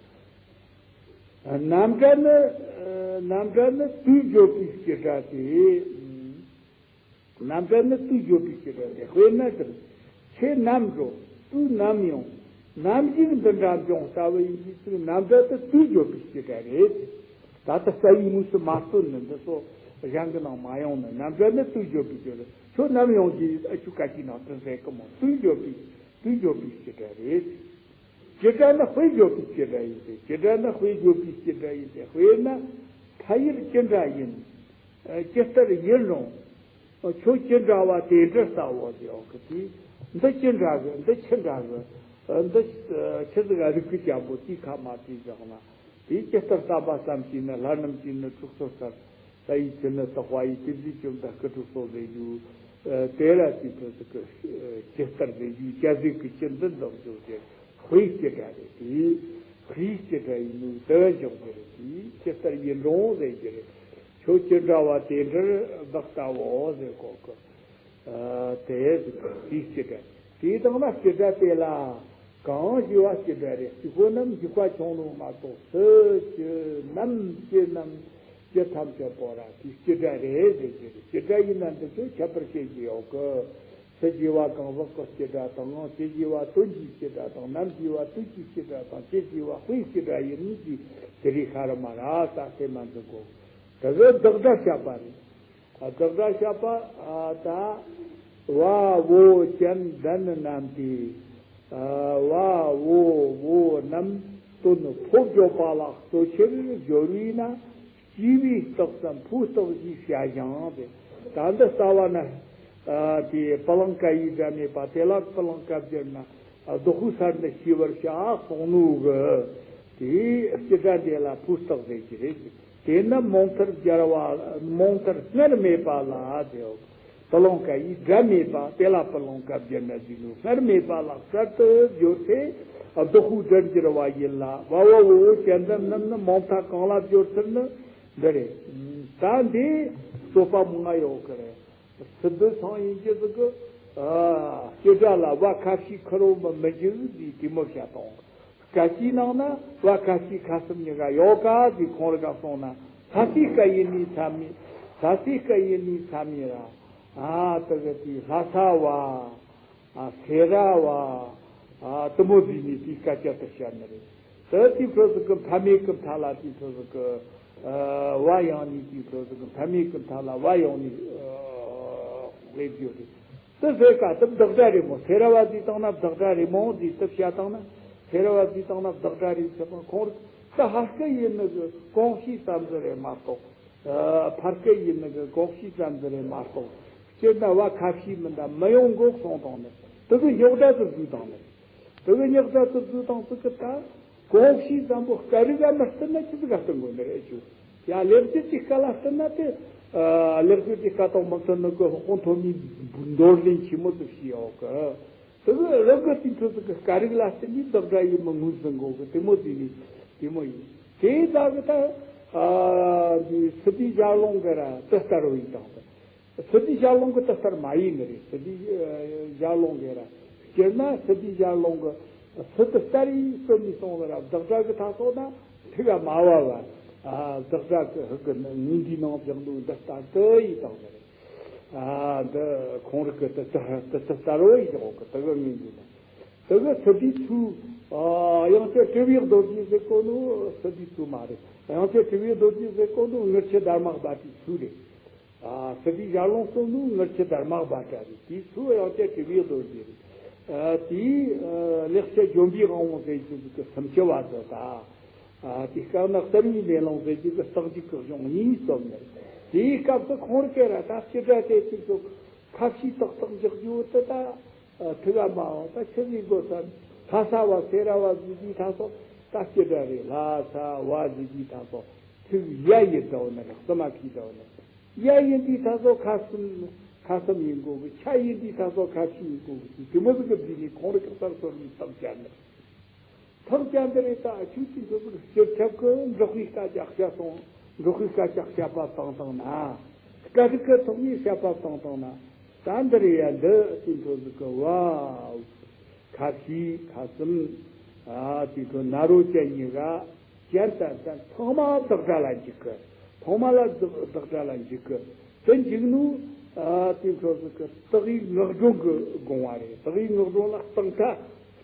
རྣམ་སྒྲ་ནི། རྣམ་སྒྲ་ནི་དུས་བརྗོད་པའི་སྤྱི་སྒྲ་སྟེ། རྣམ་སྒྲ་ནི་དུས་བརྗོད་པའི་སྤྱི་སྒྲ་སྟེ། དཔེར་ན་ཟེར། ཁྱེད་ནམ་འགྲོ། དུས་ནམ་ཡོང་། ནམ་ཞིག་འདི་འདྲ་འབྱུང་ལྟ་བུ་ཡིན་གྱི་ཚིག་རྣམ་སྒྲ་དེ་དུས་བརྗོད་པའི་སྤྱི་སྒྲ་རེད། ད་ལྟ་རྩ་བའི་དངོས་སུ་མ་སྟོན་ནི་འདི་ཚོ་གཞན་གྱི་ནང་མ་ཡོང་ནི། རྣམ་སྒྲ་ནི་དུས་བརྗོད་པའི་སྤྱི་སྒྲ། ཁྱོད་ནམ་ཡོང་གི་ཨ་ཆུ་ཀ་ཅིག་ནང་དུ་ཟེར་གི་མོ། དུས་བརྗོད་པའི་དུས་བརྗོད་པའི་སྤྱི་སྒྲ་རེད། སྤྱི་སྒྲ་ནི་དཔེ་བརྗོད་པའི་སྤྱི་སྒྲ་ཡིན་ཏེ། སྤྱི་སྒྲ་ནི་དཔེ་བརྗོད་པའི་སྤྱི་སྒྲ་ཡིན་ཏེ། དཔེར་ན་ཕ་ཡུལ་ཅི་འདྲ་ཡིན། ཨ་ཇི་ལྟར་ཡིན་རུང་། ཨ་ཁྱོད་ཅི་འདྲ་བ་དེ་འདྲ་ལྟ་བུ་ཟེར་བ་གི་དེ། འདི་ཅི་འདྲ་གི། འདི་ཆི་འདྲ་གི། ཨ་འདི་ཆི་ཟིག་ག་རིག་གི་སྐྱབས་པོ་དེའི་ཁ་མ་དེ་བཞག་ན། དེ་ཇི་ལྟར་བསམ་པ་ཙམ་གྱིས་ནི། ལྷ་རྣམས་ཀྱིས་ནི་ཁྲུས་གསོལ་ལྟར། ལྷ་ཡིས་ཆུ་ནི་དག་པ་ཡིས། དེ་བཞིན་བཅོམ་ལྡན་སྐུ་ཁྲུས་གསོལ་ཟེར་རྒྱུ། ཨ་དེ་ར་དེ་ཚོ་ཟིག་གི་ཇི་ལྟར་ཟེར་རྒྱུ། ཇི་ཟིག་གི་ཇི་འདི་འདོགས་རྒྱུ་དེ། དཔེའི་སྤྱི་སྒྲ་རེད་དེ། དཔེའི་སྤྱི་སྒྲ་ཡིན་ནོ་དེ་འཇོག་གི་རེད་དེ། ཇི་ལྟར་ཡིན་རུང་ཟེར་གྱི་རེད། ཁྱོད་ཅི་འདྲ་བ་དེ་འདྲར་བདག་ལྟ་བུའོ་ཟེར་གོ་གི། ཨ་དེ་ཟེར་གི་དེའི་སྤྱི་སྒྲ། དེའི་སྟེང་ན་སྤྱི་སྒྲ་དེ་ལ་གང་ཞེས་པ་སྤྱི་སྒྲ་རེད། དེ་ཁོ་རྣམས་འཇུག་པ་ཆུང་ནོ་མ་གཏོགས། སུ་ཅི་ནམ་ཅི་རྣམས་ཅི་ཐམས་ཅད་པོ་ར་དེའི་སྤྱི་སྒྲ་རེད་ཟེར་གྱི་རེད། སྤྱི་སྒྲ་ཡིན་ན་འདི་ཚོས་ཁྱད་པར་བྱེད་ཀྱི་ཡོད་གི། ཕྱི་རྒྱས་པ་གང་ཟག་གི་སྤྱི་སྒྲ་དང་། ཕྱི་རྒྱས་པ་དོན་གྱི་སྤྱི་སྒྲ་དང་། ནམ་རྒྱས་པ་དུས་ཀྱི་སྤྱི་སྒྲ་དང་། ཕྱི་རྒྱས་པ་དཔེའི་སྤྱི་སྒྲ་ཡིན་ནི་དེ་དེ་རིགས་ཤ་རི་མ་ར་ས་སེ་མ་འཛིན་གོ། དེ་གི་བདག་སྒྲ་བཤད་པ་རེད། བདག་སྒྲ་བཤད་པ། ཨ། ད་བ་བོ་ཅན་ལྡན་རྣམས་ཏེ། ཨ། བ་བོ་བོ་རྣམས་དོན་ཕོ་བརྗོད་པ་ལ་གཙོ་ཆེར་སྦྱོར་བས་ན། སྐྱེས་པའི་རྟགས་སམ་ཕོའི་རྟགས་ཞེས་བྱ་ཞིང་། ད་འདི་རྩ་བ་ན། ཨ། དེ་པི་ལིང་ཀ་ཡི་སྒྲ་མེད་པ་དེ་ལ་པི་ལིང་ཀ་སྦྱར་ན། བདག་པོའི་ས་ནི་ཤེས་པར་བྱ་གསུངས་ནོ་གི། དེའི་སྤྱི་སྒྲ་འདི་ལ་ཕོའི་རྟགས་ཟེར་གྱི་རེད། དེས་ན་མོ་མཐར་སྦྱར་བ། མོ་མཐར་སྔར་མེད་པ་ལ་དེའོ། པི་ལིང་ཀ་ཡི་སྒྲ་མེད་པ་དེ་ལ་པི་ལིང་ཀ་སྦྱར་ན་ཟིན་ནོ། སྔར་མེད་པ་ལ་གསར་དུ་སྦྱོར་ཏེ། བདག་པོའི་སྒྲར་འགྱུར་བ་ཡིན་ལ། བ་བ་བོ་བོ་ཅན་ལྡན་རྣམས་ནི་མོ་མཐའ་གང་ལ་སྦྱོར་ཚུལ་ནི་འདི་རེད། ད་འདི་རྩོད་པ་མང་ང་ཡོད་གི་རེད། སི་ཏུ་ཚང་ཡིན་གྱི་ཟིག་གི། ཨ། སྤྱི་སྒྲ་ལ་བ་ཁ་ཕྱིའི་ཁུ་རོ་མི་མི་འཇུག་ཟེར་དེ་མོ་བཤད་དང་། སྐད་ཆའི་ནང་ན་བ་ཁ་ཕྱིའི་ཁ་གསུམ་གཉིས་ཀ་ཡོད་ག་ཟེར་ཁོང་རི་ཀ་སོང་ན། ལྷ་སའི་སྐད་ཡིན་ནི་ཚ་མི། ལྷ་སའི་སྐད་ཡིན་ནི་ཚ་མི་ར། ཨ། དེ་གི་དེ་ལྷ་ས་བ། ཨ། སེ་ར་བ། ཨ། དེ་མོ་ཟིག་ནི་དེའི་སྐད་ཆ་དེ་བཤད་ནི་རེད། དེ་དེའི་འཕྲོ་ཟིག་གི་མཐའ་མེད་ཀྱི་མཐའ་ལ་དེའི་འཕྲོ་ཟིག་གི། ཨ། བ་ཡང་ནི་དེའི་འཕྲོ་ཟིག་གི་མཐའ་མེད་ཀྱི་མཐའ་ལ་བ་ཡང་ནི། ཨ། སླེབས་ཡོད་རེད། དེ་ཟེར་ག་དེ་བདག་སྒྲ་རེད་མོ། སེ་ར་བ་ཟེར་བཏང་ན་བདག་སྒྲ་རེད་མོ་ཟེར་དེ་བཤད་བཏང་ན། སེ་ར་བ་ཟེར་བཏང་ན་བདག་སྒྲ་རེད་ཟེར་བ་ཁོང་རིགས་ད་ཧ་སྐད་ཡིན་ནི་གི་གོང་བཤད་ཙམ་ཟིག་རེད་མ་གཏོགས། ཨ། ཕར་སྐད་ཡིན་ནི་གི་གོང་བཤད་ཙམ་ཟིག་རེད་མ་གཏོགས། སྤྱིར་ན་བ་ཁ་ཕྱི་མི་འདྲ་མི་ཡོང་གོ་གསུངས་བཏང་ནི། དེ་གི་རྙོག་དྲ་དེ་བཟོས་བཏང་ནི། དེ་གི་རྙོག་དྲ་དེ་བཟོས་བཏང་ཟིག་གི་ད། གོང་བཤད་ཙམ་པོ་སྐད་རིགས་ལ་མི་བརྟེན་ན་ཅི་ཟིག་ག་བརྟེན་དགོས་ནི་རེད་ཅུ། ཡ། ལེགས་སྦྱར་གྱི་སྐད་ལ་བརྟེན་ན་དེ། ཨ། ལེགས་སྦྱར་གྱི་སྐད་དང་མི་མཐུན་ནི་གི་ཧོ་ཁོང་ཐོན་མིའི་འདོར་ལེན་ཆེན་མོ་དེ་བྱས་ཡོད་གི། དེ་གི་རང་གི་དེ་འཕྲོ་ཟིག་གི་སྐད་རིགས་ལ་བརྟེན་ནས་བདག་སྒྲ་ཡིན་མིན་ངོས་ཟིན་དགོས་གི། དེ་མོ་དེ་ནི་དེ་མོ་ཡིན། དེ་ད་གི་ད། ཨ། འདི་སི་ཏུའི་ཞལ་ལུང་གི་ར་དེ་ལྟར་བ་ཡིན་དང་དེ། སི་ཏུའི་ཞལ་ལུང་གི་དེ་ལྟར་མ་ཡིན་ནི་རེད། སི་ཏུའི་ཞལ་ལུང་གི་ར། སྤྱིར་ན་སི་ཏུའི་ཞལ་ལུང་གི་སི་ཏུ་ལྟར་ཡིན་གསུངས་ནས་སོང་ལ་ར་བདག་སྒྲ་གི་ད་སོགས་ན་ཐིག་ག་མ་བ་བ། ཨ། བདག་སྒྲ་གི་ཧི་གི་ངོས་འདིའི་ནང་བཞག་འདུག་འདི་ལྟར་དུ་ཡིན་དང་ནི་རེད། ཨ། འདི་ཁོང་རིགས་ཀྱི་དེ་དེ་དེ་དེ་ལྟར་བ་ཡིན་ཀྱང་གི་དེ་གི་ངོས་འདི་ནི། དེ་གི་སི་ཏུའི་ཚུལ། ཨ། དབྱངས་ཅན་དྲི་བའི་རྡོ་རྗེ་ཟེར་གོ་ནོ་སི་ཏུའི་ཚུལ་མ་རེད། དབྱངས་ཅན་དྲི་བའི་རྡོ་རྗེ་ཟེར་གོ་ནོ་དངུལ་ཆུ་དར་མ་སྦ་ཏིའི་ཚུལ་རེད། ཨ། སི་ཏུའི་ཞལ་ལུང་གསུངས་ནོ་དངུལ་ཆུ་དར་མ་སྦ་ཏྲ་རེད། དེའི་ཚུལ་དབྱངས་ཅན་དྲི་བའི་རྡོ་རྗེ་རེད། ཨ། དེའི། ཨ། ལེགས་བཤད་ལྗོན་པའི་དབང་པོ་ཟེར་རྒྱུ་གི་སུམ་ཅུ་པ་དེ་དང་། ཨ། དེའི་སྐབས་ན་གསར་བའི་མེ་ལོང་ཟེར་རྒྱུ་གི་རྟགས་འཇུག་གི་གཞུང་གཉིས་རྩོམ་ནས། དེའི་སྐབས་སུ་ཁོང་རིགས་ཀྱི་ར་ད་སྤྱི་སྒྲ་དེ་ཚིག་ཏུ་ཁ་ཕྱིའི་རྟགས་རྟགས་འཇོག་རྒྱུ་དེ་ད། ཨ། ཐིག་ག་མ་འོང་ད་ཆི་ཟིག་དགོས་ས། ལྷ་ས་བ་སེ་ར་བ་ཟེར་རྒྱུའི་ད་སོགས་ད་སྤྱི་སྒྲ་རེད། ལྷ་ས་བ་ཟེར་རྒྱུའི་ད་སོགས་ཐིག་ཡ་ཡི་འདྲ་བོ་ནི་རེད། རྩི་མ་ཁའི་འདྲ་བོ་ནི། ཡ་ཡིན་དུས་ད་སོགས་ཁ་གསུམ་ཁ་གསུམ་ཡིན་དགོས་གི། ཆ་ཡིན་དུས་ད་སོགས་ཁ་ཕྱི་ཡིན་དགོས་གི། དེ་མོ་ཟིག་གི་བསྡུས་ནས་ཁོང་རིགས་ཀྱི་རྟགས་སོར་ནས་ཐག་བཅད་ནི། ཐག་བཅད་འདི་རེད། ད་ཆོས་ཀྱི་འདི་ཟིག་སྤྱི་ཁྱབ་ཀྱི་འབྲོག་པའི་སྐད་ཆ་བཤད་སོང་། འབྲོག་པའི་སྐད་ཆ་བཤད་པ་བཏང་བཏང་ན། སྐད་རིགས་ཀྱི་ཐོག་ནས་བཤད་པ་བཏང་བཏང་ན། ད་འདི་རེད་ཡ། འདི་དེ་འཕྲོ་ཟིག་གི་བ། ཁ་ཕྱི་ཁ་གསུམ། ཨ། དེ་འཕྲོ་ན་རོ་ཅན་གཉིས་ཀ་ཅན་ད་ད་ཚང་མ་བདག་སྒྲ་ལ་འཇུག་གི། ཚང་མ་ལ་བདག་བདག་སྒྲ་ལ་འཇུག་གི། དེ་འཇུག་ནོ། ཨ། དེ་འཕྲོ་ཟིག་གི་རྟགས་ཡིག་ངག་སྒྲོན་གྱི་དགོངས་པ་རེད། རྟགས་ཡིག་ངག་སྒྲོན་ལ་རྟགས་མཐའ།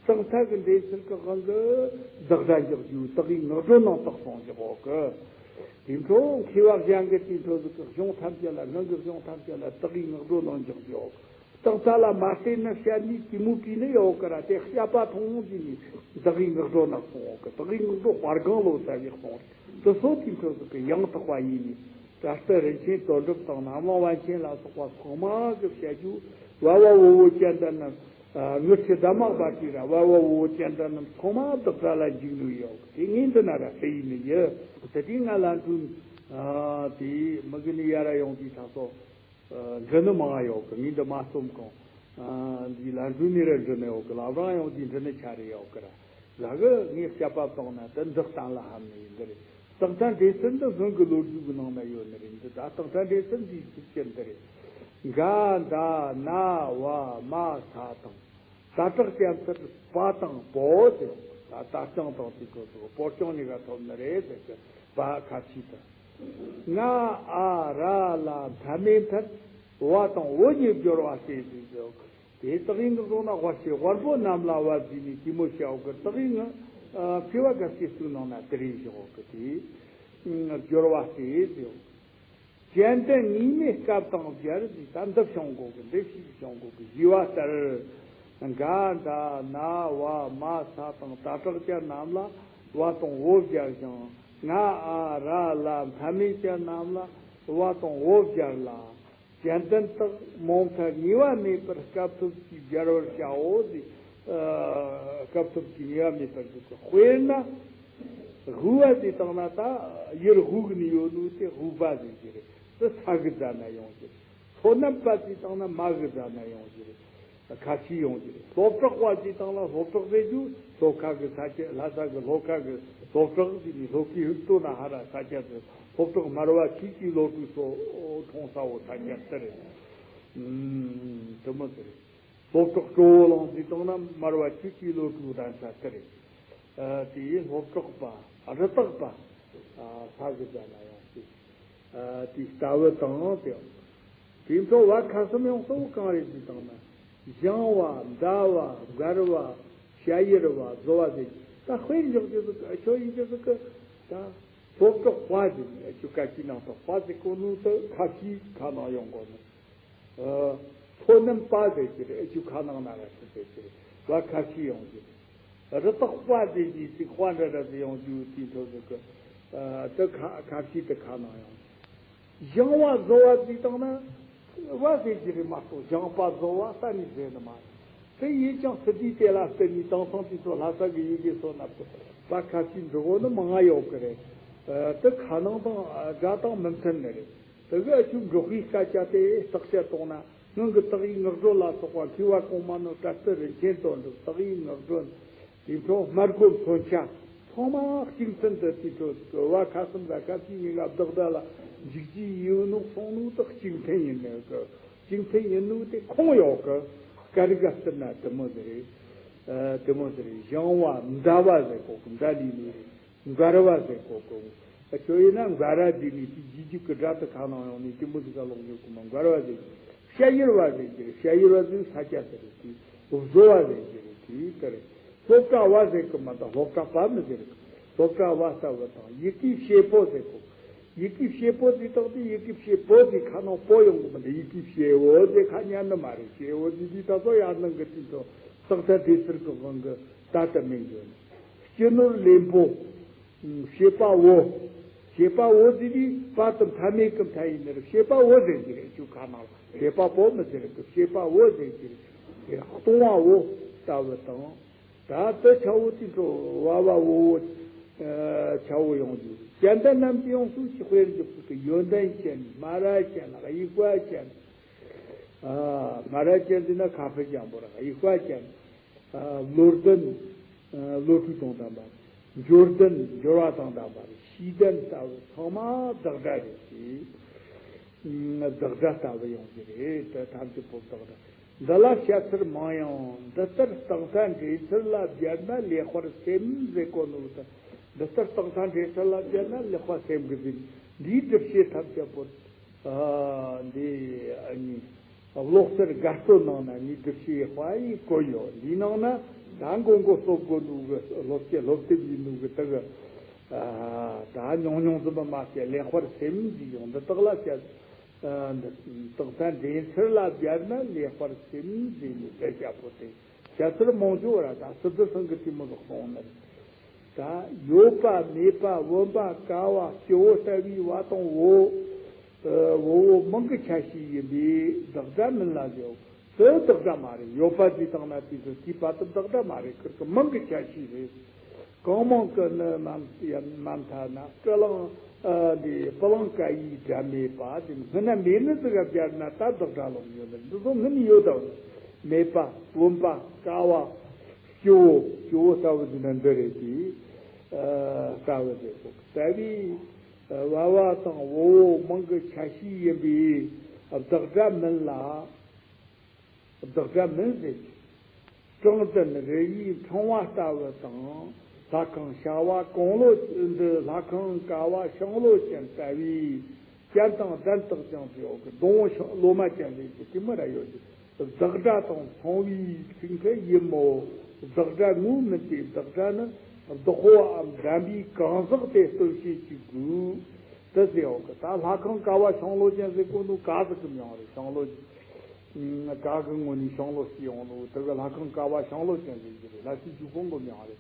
རྟགས་མཐའ་གི་འགྲེལ་ཚུལ་གི་དབང་གིས་བདག་སྒྲ་འཇོག་རྒྱུ་རྟགས་ཡིག་ངག་སྒྲོན་ནང་རྟགས་གསུངས་འཇོག་གི། དེ་འཕྲོ་མཁས་པ་གཞན་གྱིས་དེ་འཕྲོ་ཟིག་གི་གཞུང་ཐམས་ཅད་ལ། སྔོན་གྱི་གཞུང་ཐམས་ཅད་ལ་རྟགས་ཡིག་ངག་སྒྲོན་ནང་འཇོག་རྒྱུ། རྟགས་མཐའ་ལ་མ་བརྟེན་ནས་བཤད་ནི་དེ་མོ་བྲིས་ནི་ཡོད་གི་ར། དེ་བཤད་པ་མཐོང་ཟིན་ནས་བདག་ཡིག་ངག་སྒྲོན་ནང་གསུངས་ཡོད་གི། བདག་ཡིག་ངག་སྒྲོན་དཔལ་སྒང་ལོ་ཟེར་བའི་གསུངས་རེད། དེ་སོགས་དེ་འཕྲོ་ཟིག་གི་ཡང་དག་པ་ཡིན་ནི། ད་ལྟ་རིན་ཆེན་དོན་གྲུབ་དང་ནམ་ལངས་པཎ་ཆེན་ལ་སོགས་པ་ཚང་མ་གི་བཤད་རྒྱུ། བ་བ་བོ་བོ་ཅན་ད་རྣམས། ཨ། དངུལ་ཆུ་དར་མ་སྦ་ཏྲ་ར། བ་བ་བོ་བོ་ཅན་ད་རྣམས་ཚང་མ་བདག་སྒྲ་ལ་འཇུག་ནུས་ཡོད་གི། དེ་ངས་འདི་ན་ར་ཟེར་ཡིན་ནི་ཡིན། དེ་དུས་ང་ལན་གྲུ། ཨ། དེ་མི་གི་ནི་ཡ་ར་ཡོང་དུས་ད་སོགས། ཨ། འབྲི་ནི་མང་ཡོད་གི། ངས་འདི་མ་རྩོམ་གོང་། ཨ། འདི་ལན་གྲུ་ནས་ར་འབྲི་ནི་ཡོད་གི། ལམ་རང་ཡོང་དུས་འབྲི་ནི་ཆ་རེ་ཡོད་གི་ར། ལ་གི་ངས་དཔྱད་པ་བཏང་ན་དེ་འདི་གཏན་ལ་ཕབ་ནི་ཡིན། འདི་རེད། རྟགས་མཐའ་འགྲེལ་ཚུལ་འདི་སྔོན་གྱི་ལོ་རྒྱུས་ཀྱི་ནང་ན་ཡོད་ནི་རེད། འདི་ད་རྟགས་མཐའ་འགྲེལ་ཚུལ་འདིའི་ཚིག་ཅན་འདི་རེད། ག་ད་ན་བ་མ་ས་དང་། ད་དྲག་ཅན་ཚུལ་པ་དང་པོ་ཟེར། ད་ད་རྐྱང་དང་དེ་ཁོ་ཚོ་པོ་རྐྱང་གཉིས་ཀ་ཐོབ་ནི་རེད་ཟེར་གི། པ་ཁ་ཕྱི་དང་། ང་ཨ་ར་ལ་མཐའ་མེད་མཐར་བ་དང་བོ་གཉིས་སྦྱོར་བ་སྟེ་ཟེར་གི། དེ་སྟག་ཡིན་གི་བཟུང་ན་དབལ་ཆེ་དབལ་པོ་རྣམས་ལ་དབལ་བཟོས་ནས་དེ་མོ་བྱའོ་གི། སྟག་ཡིན་ཨ་མཁས་པ་དགའ་བྱེད་གཙུག་ནང་ན་དེ་རིང་བཞག་གི་དེ་སྦྱོར་བ་སྟེ་ཟེར། ཙན་དན་དངོས་མེད་སྐབས་དང་སྦྱར་ཟིག་ད་འདི་བྱུང་གོ་གི། འདི་ཞིག་བྱུང་གོ་གི་ཞེས་པ་ལྟར། འགའ་ད་ན་བ་མ་ས་དང་ད་དྲག་ཅན་རྣམས་ལ་བ་དང་བོ་སྦྱར་ཞིང་། ང་ཨ་ར་ལ་མཐའ་མེད་ཅན་རྣམས་ལ་བ་དང་བོ་སྦྱར་ལ། ཙན་དན་དག་མོ་མཐའ་ངེས་པ་མེད་པར་སྐབས་ཐོབ་ཀྱིས་སྦྱར་བར་བྱའོ་ཟེར། ཨ་སྐབས་ཐོབ་ཀྱིས་ངེས་པ་མེད་པར་ཟེར་གི། དཔེར་ན། དབུ་བ་ཟེར་བཏང་ན་ད་ཡུལ་དབུགས་ནས་ཡོད་ནོ་དེ་དབུ་བ་ཟེར་གྱི་རེད། དེ་ས་གི་ཟ་ན་ཡོང་གི་རེད། ལྷོ་ནུབ་པ་ཟེར་བཏང་ན་མ་གི་ཟ་ན་ཡོང་གི་རེད། ཁ་ཤས་ཡོང་གི་རེད། ལྷོ་བྲག་པ་ཟེར་བཏང་ན་ལྷོ་བྲག་ཟེར་རྒྱུ་ལྷོ་ཁ་གི་ས་ཆ། ལྷ་ས་གི་ལྷོ་ཁ་གི་ལྷོ་བྲག་ཟེར་ནས་ལྷོ་ཁའི་ཧུད་སྟོད་ན་ཧ་ར་ས་ཆ་ཟེར། ལྷོ་བྲག་སྨར་བ་ཆོས་ཀྱི་བློ་གྲོས་སོགས་འཁྲུངས་ས་བོ་ས་ཆ་དེ་རེད། ཨུམ། དེ་མོ་ཟེར་རེད། ལྷོ་བྲག་སྤྲོ་བོ་གླིང་ཟེར་བཏང་ན་སྨར་བ་ཆོས་ཀྱི་བློ་གྲོས་རན་ས་དེ་རེད། ཨ་དེ་ཡིན་ལྷོ་བྲག་པ་རི་དྭགས་པ་ཨ་ས་གི་ཟ་ན་ཡང་ཟེར། ཨ་དེ་ལྟ་བུ་དང་དེ། དེ་ཚོ་བ་ཁ་གསུམ་ཡང་གཙོ་བོ་གང་རེད་ཟེར་བཏང་ན། བཞེངས་བ། མདའ་བ། མགར་བ། ཞ་ཡིར་བ། བཟོ་བ་ཟེར། ད་དཔེར་འཇོག་རྒྱུ་ཟིག་ཨ་ཆོ་ཡིན་རྒྱུ་ཟིག་གི། ད་ལྷོ་བྲག་པ་ཟེར་ནས་ཨ་ཆོ་ཁ་ཤས་ནང་དུ་པ་ཟེར་གོ་ནོ་དེ་ཁ་ཤས་ཁ་ནང་ཡོང་གོ་ནོ། ལྷོ་ནུབ་པ་ཟེར་གྱི་རེད། ཨ་ཆུ་ཁ་ནང་ན་ར་ཆུ་ཟེར་གྱི་རེད། བ་ཁ་ཤས་ཡོང་གི་རེད། རི་དྭགས་པ་ཟེར་གྱི་ཅིག་དཔའ་འདྲ་འདྲ་ཟེར་ཡོང་རྒྱུ་དེ་ཚོ་ཟེར་གི། དེ་ཁ་ཁ་ཤས་དེ་ཁ་ནང་ཡོང་། བཞེངས་བ་བཟོ་བ་ཟེར་བཏང་ན་བ་ཟེར་གྱི་རེད་མ་གཏོགས་བཞེངས་པ་བཟོ་བ་གཏན་ནས་ཟེར་ནི་མ་རེད། དེ་ཡིན་ཀྱང་སི་ཏུ་དེ་ལ་བརྟེན་ནས་དེང་སང་དེ་ཚོ་ལྷ་ས་གི་ཡི་གེ་སོགས་ན་བ་ཁ་ཤས་འབྲི་གོ་ནི་མང་ང་ཡོད་གི་རེད། དེ་ཁ་ནང་དང་སྒྲ་དང་མི་མཐུན་ནི་རེད། དེ་གི་ཨ་ཆུ་འབྲོག་པའི་སྐད་ཆ་དེ་བརྟག་དཔྱད་གཏོང་ན། སྔོན་གྱི་སྟག་ཡིག་ངག་སྒྲོན་ལ་སོགས་པ་མཁས་པ་གོང་མ་ནོར་བཀྲ་ཤིས་རིན་ཆེན་དོན་གྲུབ། སྟག་ཡིག་ངག་སྒྲོན། དེ་ཚོ་སྨྲ་སྒོ་མཚོན་ཆ་ཚང་མ་གཅིག་མཐུན་དུ་དེ་ཚོ་བ་ཁ་གསུམ་ལ་ཁ་ཤས་ཉིན་ལ་བདག་སྒྲ་ལ་འཇུག་རྒྱུ་ཡོད་ནོ་གསུངས་ནོ་དེ་གཅིག་མཐུན་ཡིན་ནོ་གི། གཅིག་མཐུན་ཡིན་ནོ་དེ་ཁུངས་ཡོད་གི། སྐད་རིགས་ལ་བསྟུན་ན་དེ་མོ་ཟེར་རེད། དེ་མོ་ཟེར་རེད། བཞེངས་བ་མདའ་བ་ཟེར་གོ་གི། མདའ་ལས་ནི་རེད། མགར་བ་ཟེར་གོ་གོ། ཁྱོད་ཡིན་ན་མགར་ར་དེ་ནི་དེ་རྗེས་རྒྱུད་ཀྱི་སྒྲ་དེ་ཁ་ནང་ཡོང་ནས་དེ་མོ་ཟིག་ག་ལོག་ཡོད་གི་མ། མགར་བ་ཟེར་གི། ཞ་ཡིར་བ་ཟེར་གི། ཞ་ཡིར་བ་ཟེར་ས་ཆ་ཟེར་གི། དེ་བཟོ་བ་ཟེར་གི་རེད། དེ་ལྟར་ལྷོ་བྲག་བ་ཟེར་གི་མ་གཏོགས་ལྷོ་བྲག་པ་མི་ཟེར་གི། ལྷོ་བྲག་བ་ལྟ་བུ་དང་ཡི་གེའི་བྱེད་པོ་ཟེར་གོ། ཡི་གེའི་བྱེད་པོ་ཟེར་དག་དེ་ཡི་གེའི་བྱེད་པོ་ཟེར་ཁ་ནང་པོ་ཡོང་གི་མི་འདུག་ཡི་གེའི་བྱེད་བོ་ཟེར་ཁ་ཉན་ནི་མ་རེད། བྱེད་བོ་ཟེར་དུས་ད་གཟོད་ཡར་ནང་གི་དུས་ཚོད་སྟག་རྩེ་བྲེ་སེར་གི་དབང་གི་ད་ལྟ་མིན་གྱི། སྤྱི་ནོར་ལེན་པོ། བྱེད་པ་བོ། བྱེད་པ་བོ་ཟེར་དུས་པ་དང་མཐའ་མེད་ཀྱི་མཐའ་ཡིན་ནི་རེད། བྱེད་པ་བོ་ཟེར་གྱི་རེད། ཆུ་ཁ་ནང་ལ་བྱེད་པ་པོ་མི་ཟེར་གི། བྱེད་པ་བོ་ཟེར་གྱི་རེད། གཏོང་བ་བོ་ལྟ་བུ་དང་། ད་ལྟ་ཆ་བོ་དེ་ཚོ་བ་བ་བོ་བོ་ཆ་བོ་ཡོང་རྒྱུ། ཙན་དན་རྣམས་ཀྱི་ཡང་སུ་ཞིག་དཔེར་འཇོག་ཚུལ་གྱི་ཡོན་ཏན་ཅན། སྨ་ར་ཅན། དབྱུག་པ་ཅན། སྨ་ར་ཅན་ཟེར་ན་ཁ་ཕུ་ཅན་པོ་ར། དབྱུག་པ་ཅན། བློ་ལྡན། བློ་གྲོས་དང་ལྡན་པ། འབྱོར་ལྡན། འབྱོར་བ་དང་ལྡན་པ། ཤེས་ལྡན་ལྟ་བུ་ཚང་མ་བདག་སྒྲ་རེད་ཅེས། བདག་སྒྲ་ལྟ་བུ་ཡོང་གི་རེད། དེ་ཐམས་ཅད་པོ་བདག་སྒྲ། འདི་ལ་བཤད་ཚུལ་མང་ཡང་། འདི་ལྟར་རྟགས་མཐའ་འདྲེས་ཚུལ་ལ་སྦྱར་ན་ལེགས་པར་སེམས་ཟེར་གོ་ནོ་དང་། འདི་ལྟར་རྟགས་མཐའ་འདྲེས་ཚུལ་ལ་སྦྱར་ན་ལེགས་པར་སེམས་གི་ཟེར། འདིའི་སྒྲུབ་བྱེད་ཐམས་ཅད་པོ། ཨ་འདི་ཨ་ནི་བློ་གསལ་དགའ་སྟོན་ནང་ན་ནི་སྒྲུབ་བྱེད་དཔེ་ཡིས་བཀོད་ཡོད། འདིའི་ནང་ན་ད་མགོ་མགོ་གསོབ་དགོས་ནོ་གི་སློབ་ཆེན་སློབ་དེབ་ཡིན་ནོ་གི་དེ་གི། ཨ་ད་ཉུང་ཉུང་ཙམ་མ་བཤད། ལེགས་པར་སེམས་ཟེར་ཡོང་། འདི་དག་ལ་བཤད། ཨ་འདི་རྟགས་མཐའ་འདྲེས་ཚུལ་ལ་སྦྱར་ན་ལེགས་པར་སེམས་ཟེར་ནས་དེ་བཤད་པོ་དེ། བཤད་ཚུལ་མང་ཆེ་བ་ར་ད་སི་ཏུ་ཚང་གི་དེ་མོ་ཟིག་གསུངས་ནི་རེད། ད་ཡོད་པ་མེད་པ་བུམ་པ་ཀ་བ་སྤྱི་བོ་ལྟ་བུའི་བ་དང་བོ། ཨ་བོ་བོ་མིང་གི་ཆ་ཤས་ཡིན་པས་བདག་སྒྲ་མིན་ལ་ཟེར། དེ་བདག་སྒྲ་མ་རེད། ཡོད་པ་ཟེར་བཏང་ན་དེ་ཚོ་དེའི་བར་དུ་བདག་སྒྲ་མ་རེད། ཁིར་གི་མིང་གི་ཆ་ཤས་རེད། གང་མང་གི་ནི་མ་མ་མཐའ་ན་སྤྲུལ་གླང་། ཨ་འདི་སྤུ་གླང་ཀ་ཡི་སྒྲ་མེད་པ་དེ་སྔོན་ན་མེད་ནི་ཟིག་ག་སྦྱར་ན་ད་བདག་སྒྲ་ལོག་ཡོད་ནི། འདི་ཚོ་སྔོན་ནས་ཡོད་དམ། མེད་པ། བུམ་པ། ཀ་བ། སྤྱི་བོ། སྤྱི་བོ་ལྟ་བུ་ཟེར་ན་འདི་རེད་དེ། ཨ་ལྟ་བུ་ཟེར་གོ། ལྟ་བུའི་བ་བ་དང་བོ་བོ་མིང་གི་ཆ་ཤས་ཡིན་པས་བདག་སྒྲ་མིན་ལ། བདག་སྒྲ་མིན་ཟེར་གྱི། བྲང་ལྡན་རི་ཡི་འཕྲེང་བ་ལྟ་བུ་དང་། ལྷ་ཁང་བྱ་བ་གང་ལོ་འདི་ལྷ་ཁང་ཀ་བ་ཤིང་ལོ་ཅན་ལྟ་བུའི་ཅན་དང་ལྡན་རྟགས་ཅན་ཟེར་ཡོད་གི། སྡོང་བོ་ཤིང་ལོ་མ་ཅན་ཟེར་གྱི་དེ་མོ་ར་ཡོད་ཀྱི། བདག་སྒྲ་དང་མཚུངས་པའི་ཚིག་ཕྲད་ཡིན་མོད། བདག་སྒྲ་ངོས་མིན་ཏེ། བདག་སྒྲ་ནི་བདག་པོའམ་ལྡན་པའི་གང་ཟག་དེ་སྟོན་བྱེད་ཀྱི་དགོས། དེ་ཟེར་ཡོད་གི། ད་ལྷ་ཁང་ཀ་བ་ཤིང་ལོ་ཅན་ཟེར་གོ་ནོ་ག་ཟིག་གི་མྱིང་རེད། ཤིང་ལོ། ཨ། ག་གི་ངོས་ནས་ཤིང་ལོ་སྐྱེས་ཡོང་ནོ། དེ་གི་ལྷ་ཁང་ཀ་བ་ཤིང་ལོ་ཅན་ཟེར་གྱི་རེད། ལྷ་སའི་རྒྱུ་སྤུན་གི་མྱིང་རེད།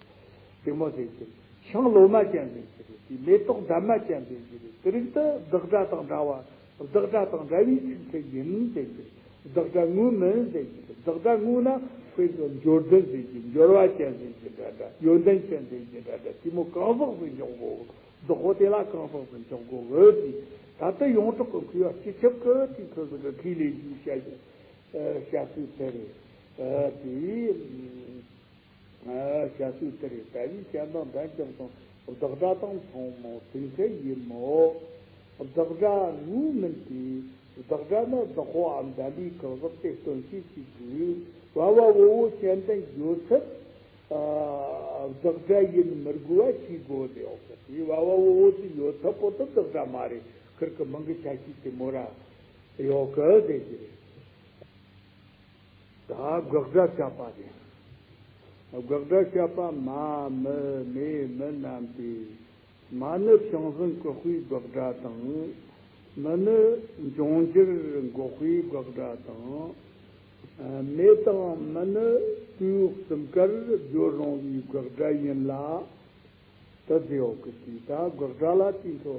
དེ་མོ་ཟེར་གྱི་རེད། ཤིང་ལོ་མ་ཅན་ཟེར་གྱི་རེད། དེ་མེ་ཏོག་འདབ་མ་ཅན་ཟེར་གྱི་རེད། དེ་རིགས་དེ་བདག་སྒྲ་དང་འདྲ་བ། བདག་སྒྲ་དང་འདྲ་བའི་ཚིག་ཕྲད་ཡིན་ཟེར་གྱི་རེད། བདག་སྒྲ་ངོས་མིན་ཟེར་གྱི་རེད། བདག་སྒྲ་ངོས་ན་དཔེར་ན་འབྱོར་ལྡན་ཟེར་གྱི། འབྱོར་བ་ཅན་ཟེར་གྱི་འདྲ་འདྲ། ཡོན་ཏན་ཅན་ཟེར་གྱི་འདྲ་འདྲ། དེ་མོ་གང་ཟག་ཟིག་འཇོག་དགོས། བདག་པོ་དེ་ལ་གང་ཟག་ཟིག་འཇོག་དགོས་གི་ཟེར། ད་ལྟ་ཡོངས་གྲགས་ཀྱི་མཁས་པ་སྤྱི་ཁྱབ་ཀྱི་དེ་ཁོ་ཚོ་གི་ཁས་ལེན་རྒྱུ་བཤད་རྒྱུ། ཨ། བཤད་ཚུལ་དེ་རེད། ཨ། དེ། ཨ། བཤད་ཚུལ་དེ་རེད། ལྟ་བུའི་ཞེ་སྡང་འདྲ་འཇོག་དང་བདག་སྒྲ་དང་མཚུངས་མོད་ཚིག་ཕྲད་ཡིན་མོད། བདག་སྒྲ་ངོས་མིན་ཏེ། བདག་སྒྲ་ནི་བདག་པོའམ་ལྡན་པའི་གང་ཟག་དེ་སྟོན་བྱེད་ཀྱི་དགོས། བ་བ་བོ་བོ་ཅན་དུ་ཡོད་ཚད། ཨ། བདག་སྒྲ་ཡིན་མི་དགོས་པ་ཤེས་དགོས་ཏེ། འོ་ཟེར་དེ་བ་བ་བོ་བོ་དེ་ཡོད་ཚད་པོ་དེ་བདག་སྒྲ་མ་རེད། ཁིར་གི་མིང་གི་ཆ་ཤས་དེ་མོ་ར་ཡོད་གི་ཟེར་གྱི་རེད། ད་དགག་སྒྲ་བཤད་པ་རེད། དགག་སྒྲ་བཤད་པ། མ་མི་མེ་མི་རྣམས་ཏེ། མ་ནི་ཞིང་ཟིན་བཀོད་པའི་དགག་སྒྲ་དང་། མི་ནི་འབྱུང་འགྱུར་འགོག་པའི་དགག་སྒྲ་དང་། མེ་དང་མི་ནི་དུས་གསུམ་ཀར་སྦྱོར་རུང་བའི་དགག་སྒྲ་ཡིན་ལ། དེ་ཟེར་ཡོད་གི། དེ་ད་དགག་སྒྲ་ལ་དེ་ཚོ།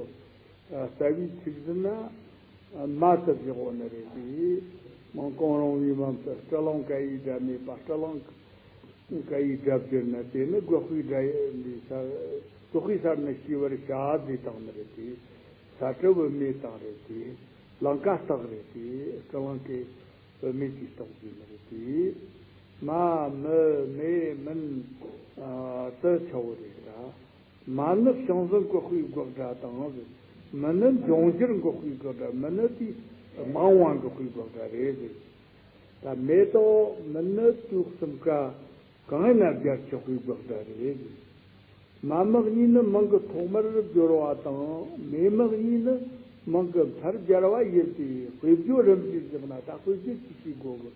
ཨ། རྩ་བའི་ཚིག་ཟིན་ན། ཨ། མ་དེ་བཞག་ཡོད་ནི་རེད་དེ། མ་གང་རུང་བའི་མ་དེ་སྤྲུལ་ལུང་ཀ་ཡི་སྒྲ་མེད་པ། སྤྲུལ་ལུང་ཀ་ཡི་སྒྲ་བསྒྱུར་ན་དེ་ནི་དགག་པའི་སྒྲ་ཡིན་པའི་ས། དགག་པའི་སར་ནི་སྐྱེ་བར་བྱ་ཟེར་བཏང་ནི་རེད་དེ། ས་སྤྲུལ་བུད་མེད་བཏང་རེད་དེ། ལང་ཀ་བཏགས་རེད་དེ། སྤྲུལ་ལུང་ཀའི་བུད་མེད་ཀྱི་སྟོང་ཟེར་ནི་རེད་དེ། མ་མི་མེ་མིན། ཨ། དེ་ཆ་བོ་རེད་ད། མ་ནི་ཞིང་ཟིན་བཀོད་པའི་དགག་སྒྲ་དང་། མི་ནི་འབྱུང་འགྱུར་འགོག་པའི་དགག་སྒྲ། མི་ནི་དེ་མ་འོངས་པ་འགོག་པའི་དགག་སྒྲ་རེད་ཟེར། ད་མེ་ཏོག་མི་ནི་དུས་གསུམ་ཀ་གང་ཡིན་ན་སྦྱར་ཆོག་པའི་དགག་སྒྲ་རེད་ཟེར། མ་མི་གཉིས་ནི་མིང་གི་ཐོག་མར་སྦྱོར་བ་དང་། མེ་མི་གཉིས་ནི་མིང་གི་མཐར་སྦྱར་བ་ཡིན་ཏེ། དཔེ་བརྗོད་རིམ་བཞིན་བཞག་ན། ད་དཔེ་བརྗོད་ཅིག་བྱེད་དགོས་གི།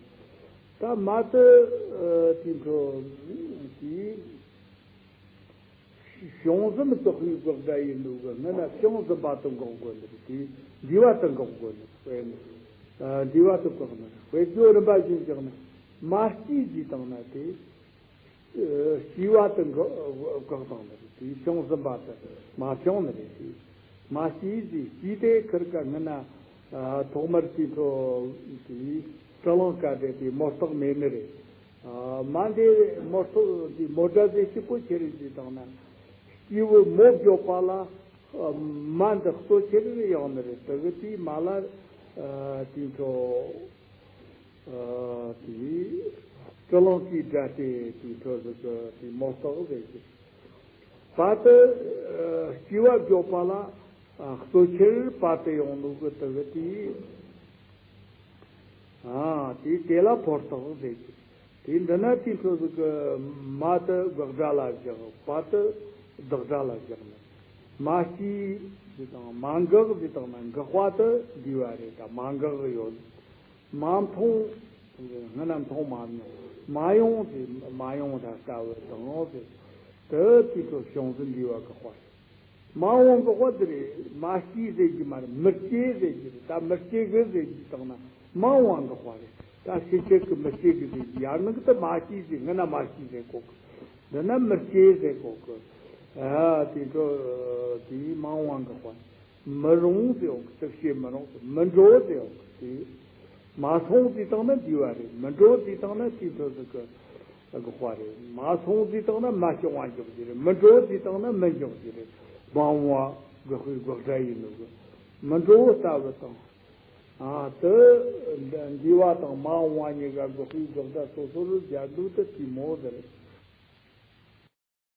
ད་མ་དེ། ཨ། དེ་འཕྲོ་དེ། ཞིང་ཟིན་བཀོད་པའི་དགག་སྒྲ་ཡིན་འདུག་གི། སྔོན་ན་ཞིང་ཟིན་པ་དེ་འགོག་དགོས་ནི་རེད་དེ། འདས་པ་དེ་འགོག་དགོས་ནི་རེད། ཨ། འདས་པ་དེ་འགོག་ནི་རེད། དཔེ་བརྗོད་རིམ་པ་བཞིན་བཞག་ན། མ་སྐྱེས་ཟེར་བཏང་ན་དེ། ཨ། སྐྱེས་པ་དེ་འགོག་འགོག་བཏང་ནི་རེད་དེ། ཞིང་ཟིན་པ་དེ་མ་བྱུང་ནི་རེད་དེ། མ་སྐྱེས་ཟེར། སྐྱེས་དེ་ཁིར་ཀ་སྔོན་ན། ཨ། ཐོག་མར་དེ་ཚོ་དེ་སྤྲུལ་ལུང་ཀ་དེ་དེ་མོ་རྟགས་མེད་ནི་རེད། ཨ། མ་འདི་མོ་རྟགས་འདི་མོ་སྒྲ་ཟེར་གཅིག་པོ་ཁྱེར་ཟེར་བཏང་ན། སྐྱེས་བུ་མོ་བརྗོད་པ་ལ། ཨ། མ་འདི་གཙོ་ཆེར་ཡོང་ནི་རེད། དེ་གི་དེའི་མ་ལ། ཨ། དེ་ཚོ། ཨ། དེ་སྤྲུལ་ལུང་གི་སྒྲ་སྟེ་དེ་ཚོ་ཟིག་གི་དེ་མོ་རྟགས་ཟེར་གི། པ་དེ། ཨ། སྐྱེས་པ་བརྗོད་པ་ལ། ཨ། གཙོ་ཆེར་པ་དེ་ཡོང་ནོ་གི་དེ་གི་དེ། ཨ། དེ་དེ་ལ་ཕོ་རྟགས་ཟེར་གི། དེ་འདི་ན་དེ་ཚོ་ཟིག་གི་མ་དེ་དགག་སྒྲ་ལ་བཞག་པ་དེ་བདག་སྒྲ་ལ་བཞག་ནས། མ་སྐྱེས་ཟེར་དང་མ་འགག་ཟེར་དང་ན་འགག་པ་དེ་འདས་པ་རེད། ད་མ་འགག་ཡོད། མ་མཐོང་། སྔོན་ན་མཐོང་མ་མྱོང་། མ་ཡོང་ཟེར། མ་ཡོང་ད་ལྟ་བུ་དང་ཟེར། དེ་དེ་ཚོ་ཞིང་ཟིན་འདས་པ་འགག་པ་རེད། མ་འོངས་འགག་པ་དེ་རེད། མ་སྐྱེས་ཟེར་གྱི་མ་རེད། མི་སྐྱེ་ཟེར་གྱི་རེད། ད་མི་སྐྱེ་གི་ཟེར་གྱི་བཏང་ན་མ་འོངས་པ་འགག་པ་རེད། ད་ཕྱི་ཆད་ཀྱི་མི་སྐྱེ་གི་ཟེར་གྱི་ཡར་ནང་གི་དེ་མ་སྐྱེས་ཟེར། སྔོན་ན་མ་སྐྱེས་ཟེར་གོ་གི། འདི་ན་མི་སྐྱེ་ཟེར་གོ་གི། ཨ། དེ་ཚོ་དེ་མ་འོངས་པ་འགག་པ། མི་རུང་ཟེར་ཡོང་གི། དེ་བྱེད་མི་རུང་། མི་འགྲོ་ཟེར་ཡོང་གི། དེ་མ་སོང་ཟེར་བཏང་ན་འདས་པ་རེད། མི་འགྲོ་ཟེར་བཏང་ན་དེ་ཚོ་ཟིག་གི་འགག་པ་རེད། མ་སོང་ཟེར་བཏང་ན་མ་བྱུང་བ་འཇོག་རྒྱུ་རེད། མི་འགྲོ་ཟེར་བཏང་ན་མི་འཇོག་རྒྱུ་རེད། མ་འོངས་པ་འགག་པའི་དགག་སྒྲ་ཡིན་ནོ་གི། མི་འགྲོ་ལྟ་བུ་དང་། ཨ། དེ་འདས་པ་དང་མ་འོངས་པ་གཉིས་ཀ་འགག་པའི་དགག་སྒྲ་སོ་སོར་སྦྱར་འདུག་སྟེ་དེ་མོ་ཟེར།